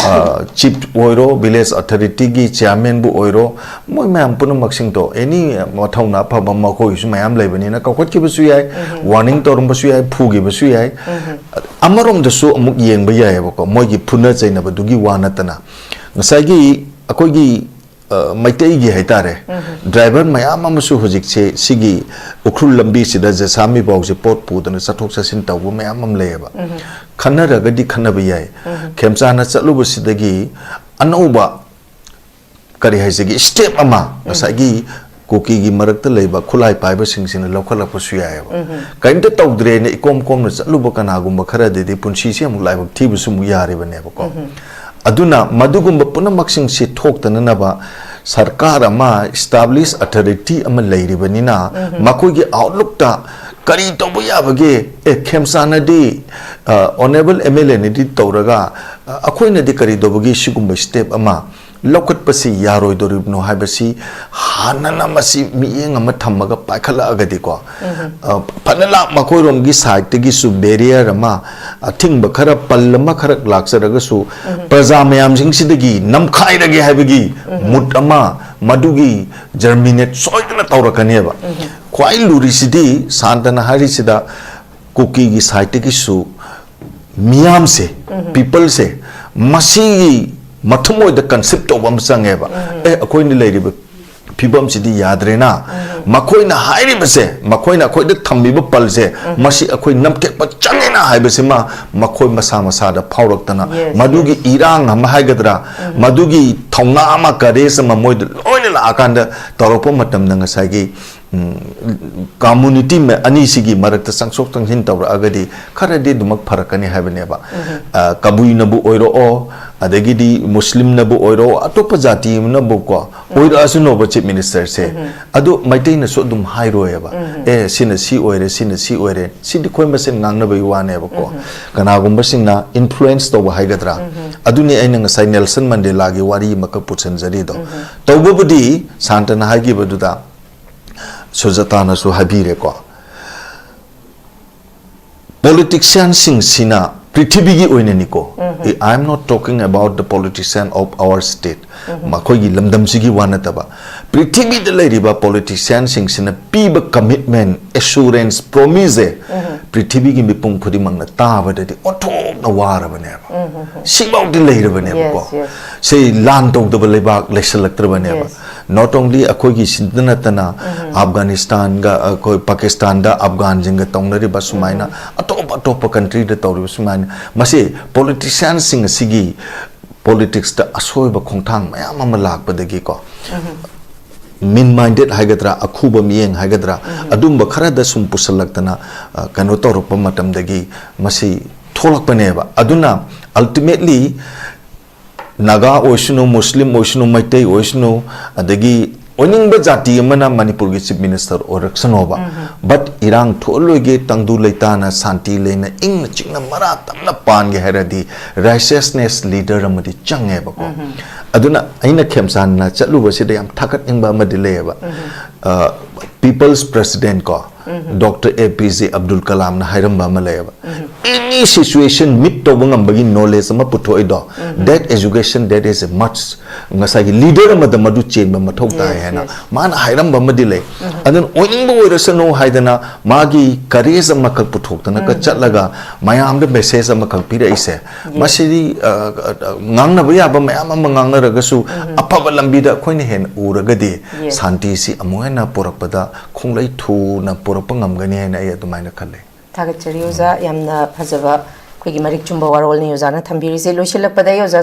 ꯑ, ꯆꯤꯐ ꯑꯣꯏꯔꯣ, ꯚꯤꯂꯦꯖ ꯑꯣꯊꯣꯔꯤꯇꯤꯒꯤ ꯆꯤꯌꯥꯔꯃꯦꯟꯕꯨ ꯑꯣꯏꯔꯣ, ꯃꯣꯏ ꯃꯌꯥꯝ ꯄꯨꯝꯅꯃꯛꯁꯤꯡꯗꯣ, ꯑꯦꯅꯤ ꯃꯊꯧꯅꯥ ꯐꯕ ꯃꯈꯣꯏꯒꯤꯁꯨ ꯃꯌꯥꯝ ꯂꯩꯕꯅꯤꯅ ꯀꯧꯈꯠꯈꯤꯕꯁꯨ ꯌꯥꯏ, ꯋꯥꯔꯅꯤꯡ ꯇꯧꯔꯝꯕꯁꯨ ꯌꯥꯏ, ꯐꯨꯈꯤꯕꯁꯨ ꯌꯥꯏ꯫ ꯑꯃꯔꯣꯝꯗꯁꯨ ꯑꯃꯨꯛ ꯌꯦꯡꯕ ꯌꯥꯏꯑꯕꯀꯣ, ꯃꯣꯏꯒꯤ ꯐꯨꯅ ꯆꯩꯅꯕꯗꯨꯒꯤ ꯋꯥ ꯅꯠꯇꯅ, ꯉꯁꯥꯏꯒꯤ ꯑꯩꯈꯣꯏꯒꯤ ꯑ, ꯃꯩꯇꯩꯒꯤ ꯍꯥꯏꯇꯥꯔꯦ, ꯗ꯭ꯔꯥꯏꯚꯔ ꯃꯌꯥꯝ ꯑꯃꯁꯨ ꯍꯧꯖꯤꯛꯁꯦ ꯁꯤꯒꯤ ꯎꯈ꯭ꯔꯨꯜ ꯂꯝꯕꯤꯁꯤꯗ ꯖꯦꯁꯥꯃꯤ ꯐꯥꯎꯁꯦ ꯄꯣꯠ ꯄꯨꯗꯅ ꯆꯠꯊꯣꯛ ꯆꯠꯁꯤꯟ ꯇꯧꯕ ꯃꯌꯥꯝ ꯑꯃ ꯂꯩꯌꯦꯕ꯫ ꯈꯟꯅꯔꯒꯗꯤ ꯈꯟꯅꯕ ꯌꯥꯏ꯫ ꯈꯦꯝꯆꯥꯟꯅ ꯆꯠꯂꯨꯕꯁꯤꯗꯒꯤ ꯑꯅꯧꯕ, ꯀꯔꯤ ꯍꯥꯏꯁꯤꯒꯦ, ꯁ꯭ꯇꯦꯞ ꯑꯃ ꯉꯁꯥꯏꯒꯤ ꯀꯨꯀꯤꯒꯤ ꯃꯔꯛꯇ ꯂꯩꯕ ꯈꯨꯠꯂꯥꯏ ꯄꯥꯏꯕꯁꯤꯡꯁꯤꯅ ꯂꯧꯈꯠꯂꯛꯄꯁꯨ ꯌꯥꯏꯑꯕ꯫ ꯀꯔꯤꯝꯇ ꯇꯧꯗ꯭ꯔꯦꯅ ꯏꯀꯣꯝ ꯀꯣꯝꯅ ꯆꯠꯂꯨꯕ ꯀꯅꯥꯒꯨꯝꯕ ꯈꯔꯗꯗꯤ ꯄꯨꯟꯁꯤꯁꯦ ꯑꯃꯨꯛ ꯂꯥꯏꯕꯛ ꯊꯤꯕꯁꯨ ꯑꯃꯨꯛ ꯌꯥꯔꯤꯕꯅꯦꯕꯀꯣ꯫ ꯑꯗꯨꯅ ꯃꯗꯨꯒꯨꯝꯕ ꯄꯨꯝꯅꯃꯛꯁꯤꯡꯁꯤ ꯊꯣꯛꯇꯅꯅꯕ ꯁꯔꯀꯥꯔ ꯑꯃ, ꯏꯁꯇꯥꯕ꯭ꯂꯤꯁ ꯑꯣꯊꯣꯔꯤꯇꯤ ꯑꯃ ꯂꯩꯔꯤꯕꯅꯤꯅ, ꯃꯈꯣꯏꯒꯤ ꯑꯥꯎꯠꯂꯨꯛꯇ ꯀꯔꯤ ꯇꯧꯕ ꯌꯥꯕꯒꯦ? ꯑꯦ, ꯈꯦꯝꯆꯥꯟꯅꯗꯤ, ꯑ, ꯑꯣꯅꯔꯦꯕꯜ ꯑꯦꯝ ꯑꯦꯜ ꯑꯦꯅꯗꯤ ꯇꯧꯔꯒ, ꯑ, ꯑꯩꯈꯣꯏꯅꯗꯤ ꯀꯔꯤ ꯇꯧꯕꯒꯤ ꯁꯤꯒꯨꯝꯕ ꯁ꯭ꯇꯦꯞ ꯑꯃ ꯂꯧꯈꯠꯄꯁꯤ ꯌꯥꯔꯣꯏꯗꯣꯔꯤꯕꯅꯣ ꯍꯥꯏꯕꯁꯤ ꯍꯥꯟꯅꯅ ꯃꯁꯤ ꯃꯤꯠꯌꯦꯡ ꯑꯃ ꯊꯝꯃꯒ ꯄꯥꯏꯈꯠꯂꯛꯑꯒꯗꯤꯀꯣ, ꯑ, ꯐꯅ ꯂꯥꯛ ꯃꯈꯣꯏꯔꯣꯝꯒꯤ ꯁꯥꯏꯠꯇꯒꯤꯁꯨ ꯕꯦꯔꯤꯌꯔ ꯑꯃ, ꯑꯊꯤꯡꯕ ꯈꯔ, ꯄꯜ ꯑꯃ ꯈꯔ ꯂꯥꯛꯆꯔꯒꯁꯨ, ꯄ꯭ꯔꯖꯥ ꯃꯌꯥꯝꯁꯤꯡꯁꯤꯗꯒꯤ ꯅꯝꯈꯥꯏꯔꯒꯦ ꯍꯥꯏꯕꯒꯤ ꯃꯨꯠ ꯑꯃ, ꯃꯗꯨꯒꯤ ꯖꯔꯃꯤꯅꯦꯠ ꯁꯣꯏꯗꯅ ꯇꯧꯔꯛꯀꯅꯦꯕ꯫ ꯈ꯭ꯋꯥꯏ ꯂꯨꯔꯤꯁꯤꯗꯤ ꯁꯥꯟꯇꯅ ꯍꯥꯏꯔꯤꯁꯤꯗ ꯀꯨꯀꯤꯒꯤ ꯁꯥꯏꯠꯇꯒꯤꯁꯨ ꯃꯤꯌꯥꯝꯁꯦ, ꯄꯤꯄꯜꯁꯦ, ꯃꯁꯤꯒꯤ ꯃꯊꯃꯣꯏꯗ ꯀꯟꯁꯤꯞ ꯇꯧꯕ ꯑꯃ ꯆꯪꯉꯦꯕ꯫ ꯑꯦ, ꯑꯩꯈꯣꯏꯅ ꯂꯩꯔꯤꯕ ꯐꯤꯕꯝꯁꯤꯗꯤ ꯌꯥꯗ꯭ꯔꯦꯅ, ꯃꯈꯣꯏꯅ ꯍꯥꯏꯔꯤꯕꯁꯦ, ꯃꯈꯣꯏꯅ ꯑꯩꯈꯣꯏꯗ ꯊꯝꯃꯤꯕ ꯄꯜꯁꯦ, ꯃꯁꯤ ꯑꯩꯈꯣꯏ ꯅꯝꯊꯦꯛꯄ ꯆꯪꯉꯦꯅ ꯍꯥꯏꯕꯁꯤꯃ ꯃꯈꯣꯏ ꯃꯁꯥ ꯃꯁꯥꯗ ꯐꯥꯎꯔꯛꯇꯅ, Yes, ꯃꯗꯨꯒꯤ ꯏꯔꯥꯡ ꯑꯃ ꯍꯥꯏꯒꯗ꯭ꯔꯥ, ꯃꯗꯨꯒꯤ ꯊꯧꯅꯥ ꯑꯃ, ꯀꯔꯦꯖ ꯑꯃ ꯃꯣꯏꯗ ꯂꯣꯏꯅ ꯂꯥꯛꯑꯀꯥꯟꯗ ꯇꯧꯔꯛꯄ ꯃꯇꯝꯗ ꯉꯁꯥꯏꯒꯤ, ꯎꯝ, ꯀꯝꯃ꯭ꯌꯨꯅꯤꯇꯤ ꯃ-, ꯑꯅꯤꯁꯤꯒꯤ ꯃꯔꯛꯇ ꯆꯪꯊꯣꯛ ꯆꯪꯁꯤꯟ ꯇꯧꯔꯛꯑꯒꯗꯤ ꯈꯔꯗꯤ ꯑꯗꯨꯃꯛ ꯐꯔꯛꯀꯅꯤ ꯍꯥꯏꯕꯅꯦꯕ꯫ ꯑ, ꯀꯕꯨꯏꯅꯕꯨ ꯑꯣꯏꯔꯛꯑꯣ, ꯑꯗꯒꯤꯗꯤ ꯃꯨꯁꯂꯤꯝꯅꯕꯨ ꯑꯣꯏꯔꯛꯑꯣ, ꯑꯇꯣꯞꯄ ꯖꯥꯇꯤ ꯑꯃꯅꯕꯨꯀꯣ ꯑꯣꯏꯔꯛꯑꯁꯨꯅꯣꯕ ꯆꯤꯐ ꯃꯤꯅꯤꯁꯇꯔꯁꯦ, ꯑꯗꯨ ꯃꯩꯇꯩꯅꯁꯨ ꯑꯗꯨꯝ ꯍꯥꯏꯔꯣꯏꯕ, "ꯑꯦ, ꯁꯤꯅ ꯁꯤ ꯑꯣꯏꯔꯦ, ꯁꯤꯅ ꯁꯤ ꯑꯣꯏꯔꯦ", ꯁꯤꯗꯤ ꯑꯩꯈꯣꯏ ꯃꯁꯦꯟ ꯉꯥꯡꯅꯕꯒꯤ ꯋꯥꯅꯦꯕꯀꯣ꯫ ꯀꯅꯥꯒꯨꯝꯕꯁꯤꯡꯅ ꯏꯟꯐ꯭ꯂꯨꯌꯦꯟꯁ ꯇꯧꯕ ꯍꯥꯏꯒꯗ꯭ꯔꯥ? ꯑꯗꯨꯅꯤ ꯑꯩꯅ ꯉꯁꯥꯏ ꯅꯦꯜꯁꯟ ꯃꯟꯗꯦꯂꯥꯒꯤ ꯋꯥꯔꯤ ꯑꯃꯈꯛ ꯄꯨꯁꯤꯟꯖꯔꯤꯗꯣ꯫ ꯇꯧꯕꯕꯨꯗꯤ ꯁꯥꯟꯇꯅ ꯍꯥꯏꯈꯤꯕꯗꯨꯗ ꯁꯨꯖꯥꯇꯥꯅꯁꯨ ꯍꯥꯏꯕꯤꯔꯦꯀꯣ, ꯄꯣꯂꯤꯇꯤꯛꯁꯤꯌꯥꯟꯁꯤꯡꯁꯤꯅ ꯄ꯭ꯔꯤꯊꯤꯕꯤꯒꯤ ꯑꯣꯏꯅꯅꯤꯀꯣ, "I am not talking about the politician of our state", ꯃꯈꯣꯏꯒꯤ ꯂꯝꯗꯝꯁꯤꯒꯤ ꯋꯥ ꯅꯠꯇꯕ, ꯄ꯭ꯔꯤꯊꯤꯕꯤꯗ ꯂꯩꯔꯤꯕ ꯄꯣꯂꯤꯇꯤꯁꯤꯌꯥꯟꯁꯤꯡꯁꯤꯅ ꯄꯤꯕ ꯀꯃꯤꯠꯃꯦꯟ, ꯑꯦꯁꯨꯔꯦꯟꯁ, ꯄ꯭ꯔꯣꯃꯤꯁꯁꯦ ꯄ꯭ꯔꯤꯊꯤꯕꯤꯒꯤ ꯃꯤꯄꯨꯝ ꯈꯨꯗꯤꯡꯃꯛꯅ ꯇꯥꯕꯗꯗꯤ ꯑꯣꯟꯊꯣꯛꯅ ꯋꯥꯔꯕꯅꯦꯕ꯫ ꯁꯤꯐꯥꯎꯗꯤ ꯂꯩꯔꯕꯅꯦꯕꯀꯣ꯫ Yes, yes. ꯁꯤ ꯂꯥꯟ ꯇꯧꯗꯕ ꯂꯩꯕꯥꯛ ꯂꯩꯁꯜꯂꯛꯇ꯭ꯔꯕꯅꯦꯕ꯫ Yes. Not only ꯑꯩꯈꯣꯏꯒꯤ ꯁꯤꯗ ꯅꯠꯇꯅ ꯑꯐꯒꯥꯅꯤꯁꯇꯥꯟꯒ, ꯑꯩꯈꯣꯏ ꯄꯥꯀꯤꯁꯇꯥꯟꯗ ꯑꯐꯒꯥꯟꯁꯤꯡꯒ ꯇꯧꯅꯔꯤꯕ ꯁꯨꯃꯥꯏꯅ, ꯑꯇꯣꯞ ꯑꯇꯣꯞꯄ ꯀꯟꯇ꯭ꯔꯤꯗ ꯇꯧꯔꯤꯕ ꯁꯨꯃꯥꯏꯅ, ꯃꯁꯤ ꯄꯣꯂꯤꯇꯤꯁꯤꯌꯥꯟꯁꯤꯡ ꯑꯁꯤꯒꯤ ꯄꯣꯂꯤꯇꯤꯛꯁꯇ ꯑꯁꯣꯏꯕ ꯈꯣꯡꯊꯥꯡ ꯃꯌꯥꯝ ꯑꯃ ꯂꯥꯛꯄꯗꯒꯤꯀꯣ, ꯃꯤꯟ ꯃꯥꯏꯟꯗꯦꯠ ꯍꯥꯏꯒꯗ꯭ꯔꯥ, ꯑꯈꯨꯕ ꯃꯤꯠꯌꯦꯡ ꯍꯥꯏꯒꯗ꯭ꯔꯥ, ꯑꯗꯨꯝꯕ ꯈꯔꯗ ꯁꯨꯝ ꯄꯨꯁꯜꯂꯛꯇꯅ, ꯑ, ꯀꯩꯅꯣ ꯇꯧꯔꯛꯄ ꯃꯇꯝꯗꯒꯤ ꯃꯁꯤ ꯊꯣꯛꯂꯛꯄꯅꯦꯕ꯫ ꯑꯗꯨꯅ ꯑꯜꯇꯤꯃꯦꯠꯂꯤ ꯅꯥꯒꯥ ꯑꯣꯏꯁꯅꯨ, ꯃꯨꯁꯂꯤꯝ ꯑꯣꯏꯁꯅꯨ, ꯃꯩꯇꯩ ꯑꯣꯏꯁꯅꯨ, ꯑꯗꯒꯤ ꯑꯣꯏꯅꯤꯡꯕ ꯖꯥꯇꯤ ꯑꯃꯅ ꯃꯅꯤꯄꯨꯔꯒꯤ ꯆꯤꯐ ꯃꯤꯅꯤꯁꯇꯔ ꯑꯣꯏꯔꯛꯁꯅꯣꯕ, ꯕꯠ ꯏꯔꯥꯡ ꯊꯣꯛꯍꯜꯂꯣꯏꯒꯦ, ꯇꯪꯗꯨ ꯂꯩꯇꯥꯅ ꯁꯥꯟꯇꯤ ꯂꯩꯅ ꯏꯪꯅ ꯆꯤꯛꯅ ꯃꯔꯥ ꯇꯞꯅ ꯄꯥꯟꯒꯦ ꯍꯥꯏꯔꯗꯤ ꯔꯥꯏꯁꯤꯌꯁꯅꯦꯁ ꯂꯤꯗꯔ ꯑꯃꯗꯤ ꯆꯪꯉꯦꯕꯀꯣ꯫ ꯑꯗꯨꯅ ꯑꯩꯅ ꯈꯦꯝꯆꯥꯟꯅ ꯆꯠꯂꯨꯕꯁꯤꯗ ꯌꯥꯝ ꯊꯥꯒꯠꯅꯤꯡꯕ ꯑꯃꯗꯤ ꯂꯩꯌꯦꯕ꯫ ꯄꯤꯄꯜꯁ ꯄ꯭ꯔꯦꯁꯤꯗꯦꯟꯠ ꯀꯣ, ꯗꯣꯛꯇꯔ ꯑꯦ ꯄꯤ ꯖꯦ ꯑꯕꯗꯨꯜ ꯀꯂꯥꯝꯅ ꯍꯥꯏꯔꯝꯕ ꯑꯃ ꯂꯩꯌꯦꯕ, "Any situation meet ꯇꯧꯕ ꯉꯝꯕꯒꯤ ꯅꯣꯂꯦꯖ ꯑꯃ ꯄꯨꯊꯣꯛꯏꯗꯣ, that education, that is a must." ꯉꯁꯥꯏꯒꯤ ꯂꯤꯗꯔ ꯑꯃꯗ ꯃꯗꯨ ꯆꯦꯟꯕ ꯃꯊꯧ ꯇꯥꯏ ꯍꯥꯏꯅ ꯃꯥꯅ ꯍꯥꯏꯔꯝꯕ ꯑꯃꯗꯤ ꯂꯩ꯫ ꯑꯗꯨꯅ ꯑꯣꯏꯅꯤꯡꯕ ꯑꯣꯏꯔꯁꯅꯨ ꯍꯥꯏꯗꯅ ꯃꯥꯒꯤ ꯀꯔꯦꯖ ꯑꯃꯈꯛ ꯄꯨꯊꯣꯛꯇꯅꯒ ꯆꯠꯂꯒ ꯃꯌꯥꯝꯗ ꯃꯦꯁꯦꯖ ꯑꯃꯈꯛ ꯄꯤꯔꯛꯏꯁꯦ, ꯃꯁꯤꯗꯤ, ꯑ, ꯑ, ꯑ, ꯉꯥꯡꯅꯕ ꯌꯥꯕ ꯃꯌꯥꯝ ꯑꯃ ꯉꯥꯡꯅꯔꯒꯁꯨ ꯑꯐꯕ ꯂꯝꯕꯤꯗ ꯑꯩꯈꯣꯏꯅ ꯍꯦꯟꯅ ꯎꯔꯒꯗꯤ ꯁꯥꯟꯇꯤꯁꯤ ꯑꯃꯨꯛ ꯍꯦꯟꯅ ꯄꯨꯔꯛꯄꯗ ꯈꯣꯡꯂꯩ ꯊꯨꯅ ꯄꯨꯔꯛꯄ ꯉꯝꯒꯅꯤ ꯍꯥꯏꯅ ꯑꯩ ꯑꯗꯨꯃꯥꯏꯅ ꯈꯜꯂꯤ꯫ ꯊꯥꯒꯠꯆꯔꯤ ꯑꯣꯖꯥ, ꯌꯥꯝꯅ ꯐꯖꯕ ꯑꯩꯈꯣꯏꯒꯤ ꯃꯔꯤꯛ ꯆꯨꯝꯕ ꯋꯥꯔꯣꯜꯅꯤ ꯑꯣꯖꯥꯅ ꯊꯝꯕꯤꯔꯤꯁꯦ꯫ ꯂꯣꯏꯁꯤꯜꯂꯛꯄꯗ ꯑꯩ ꯑꯣꯖꯥ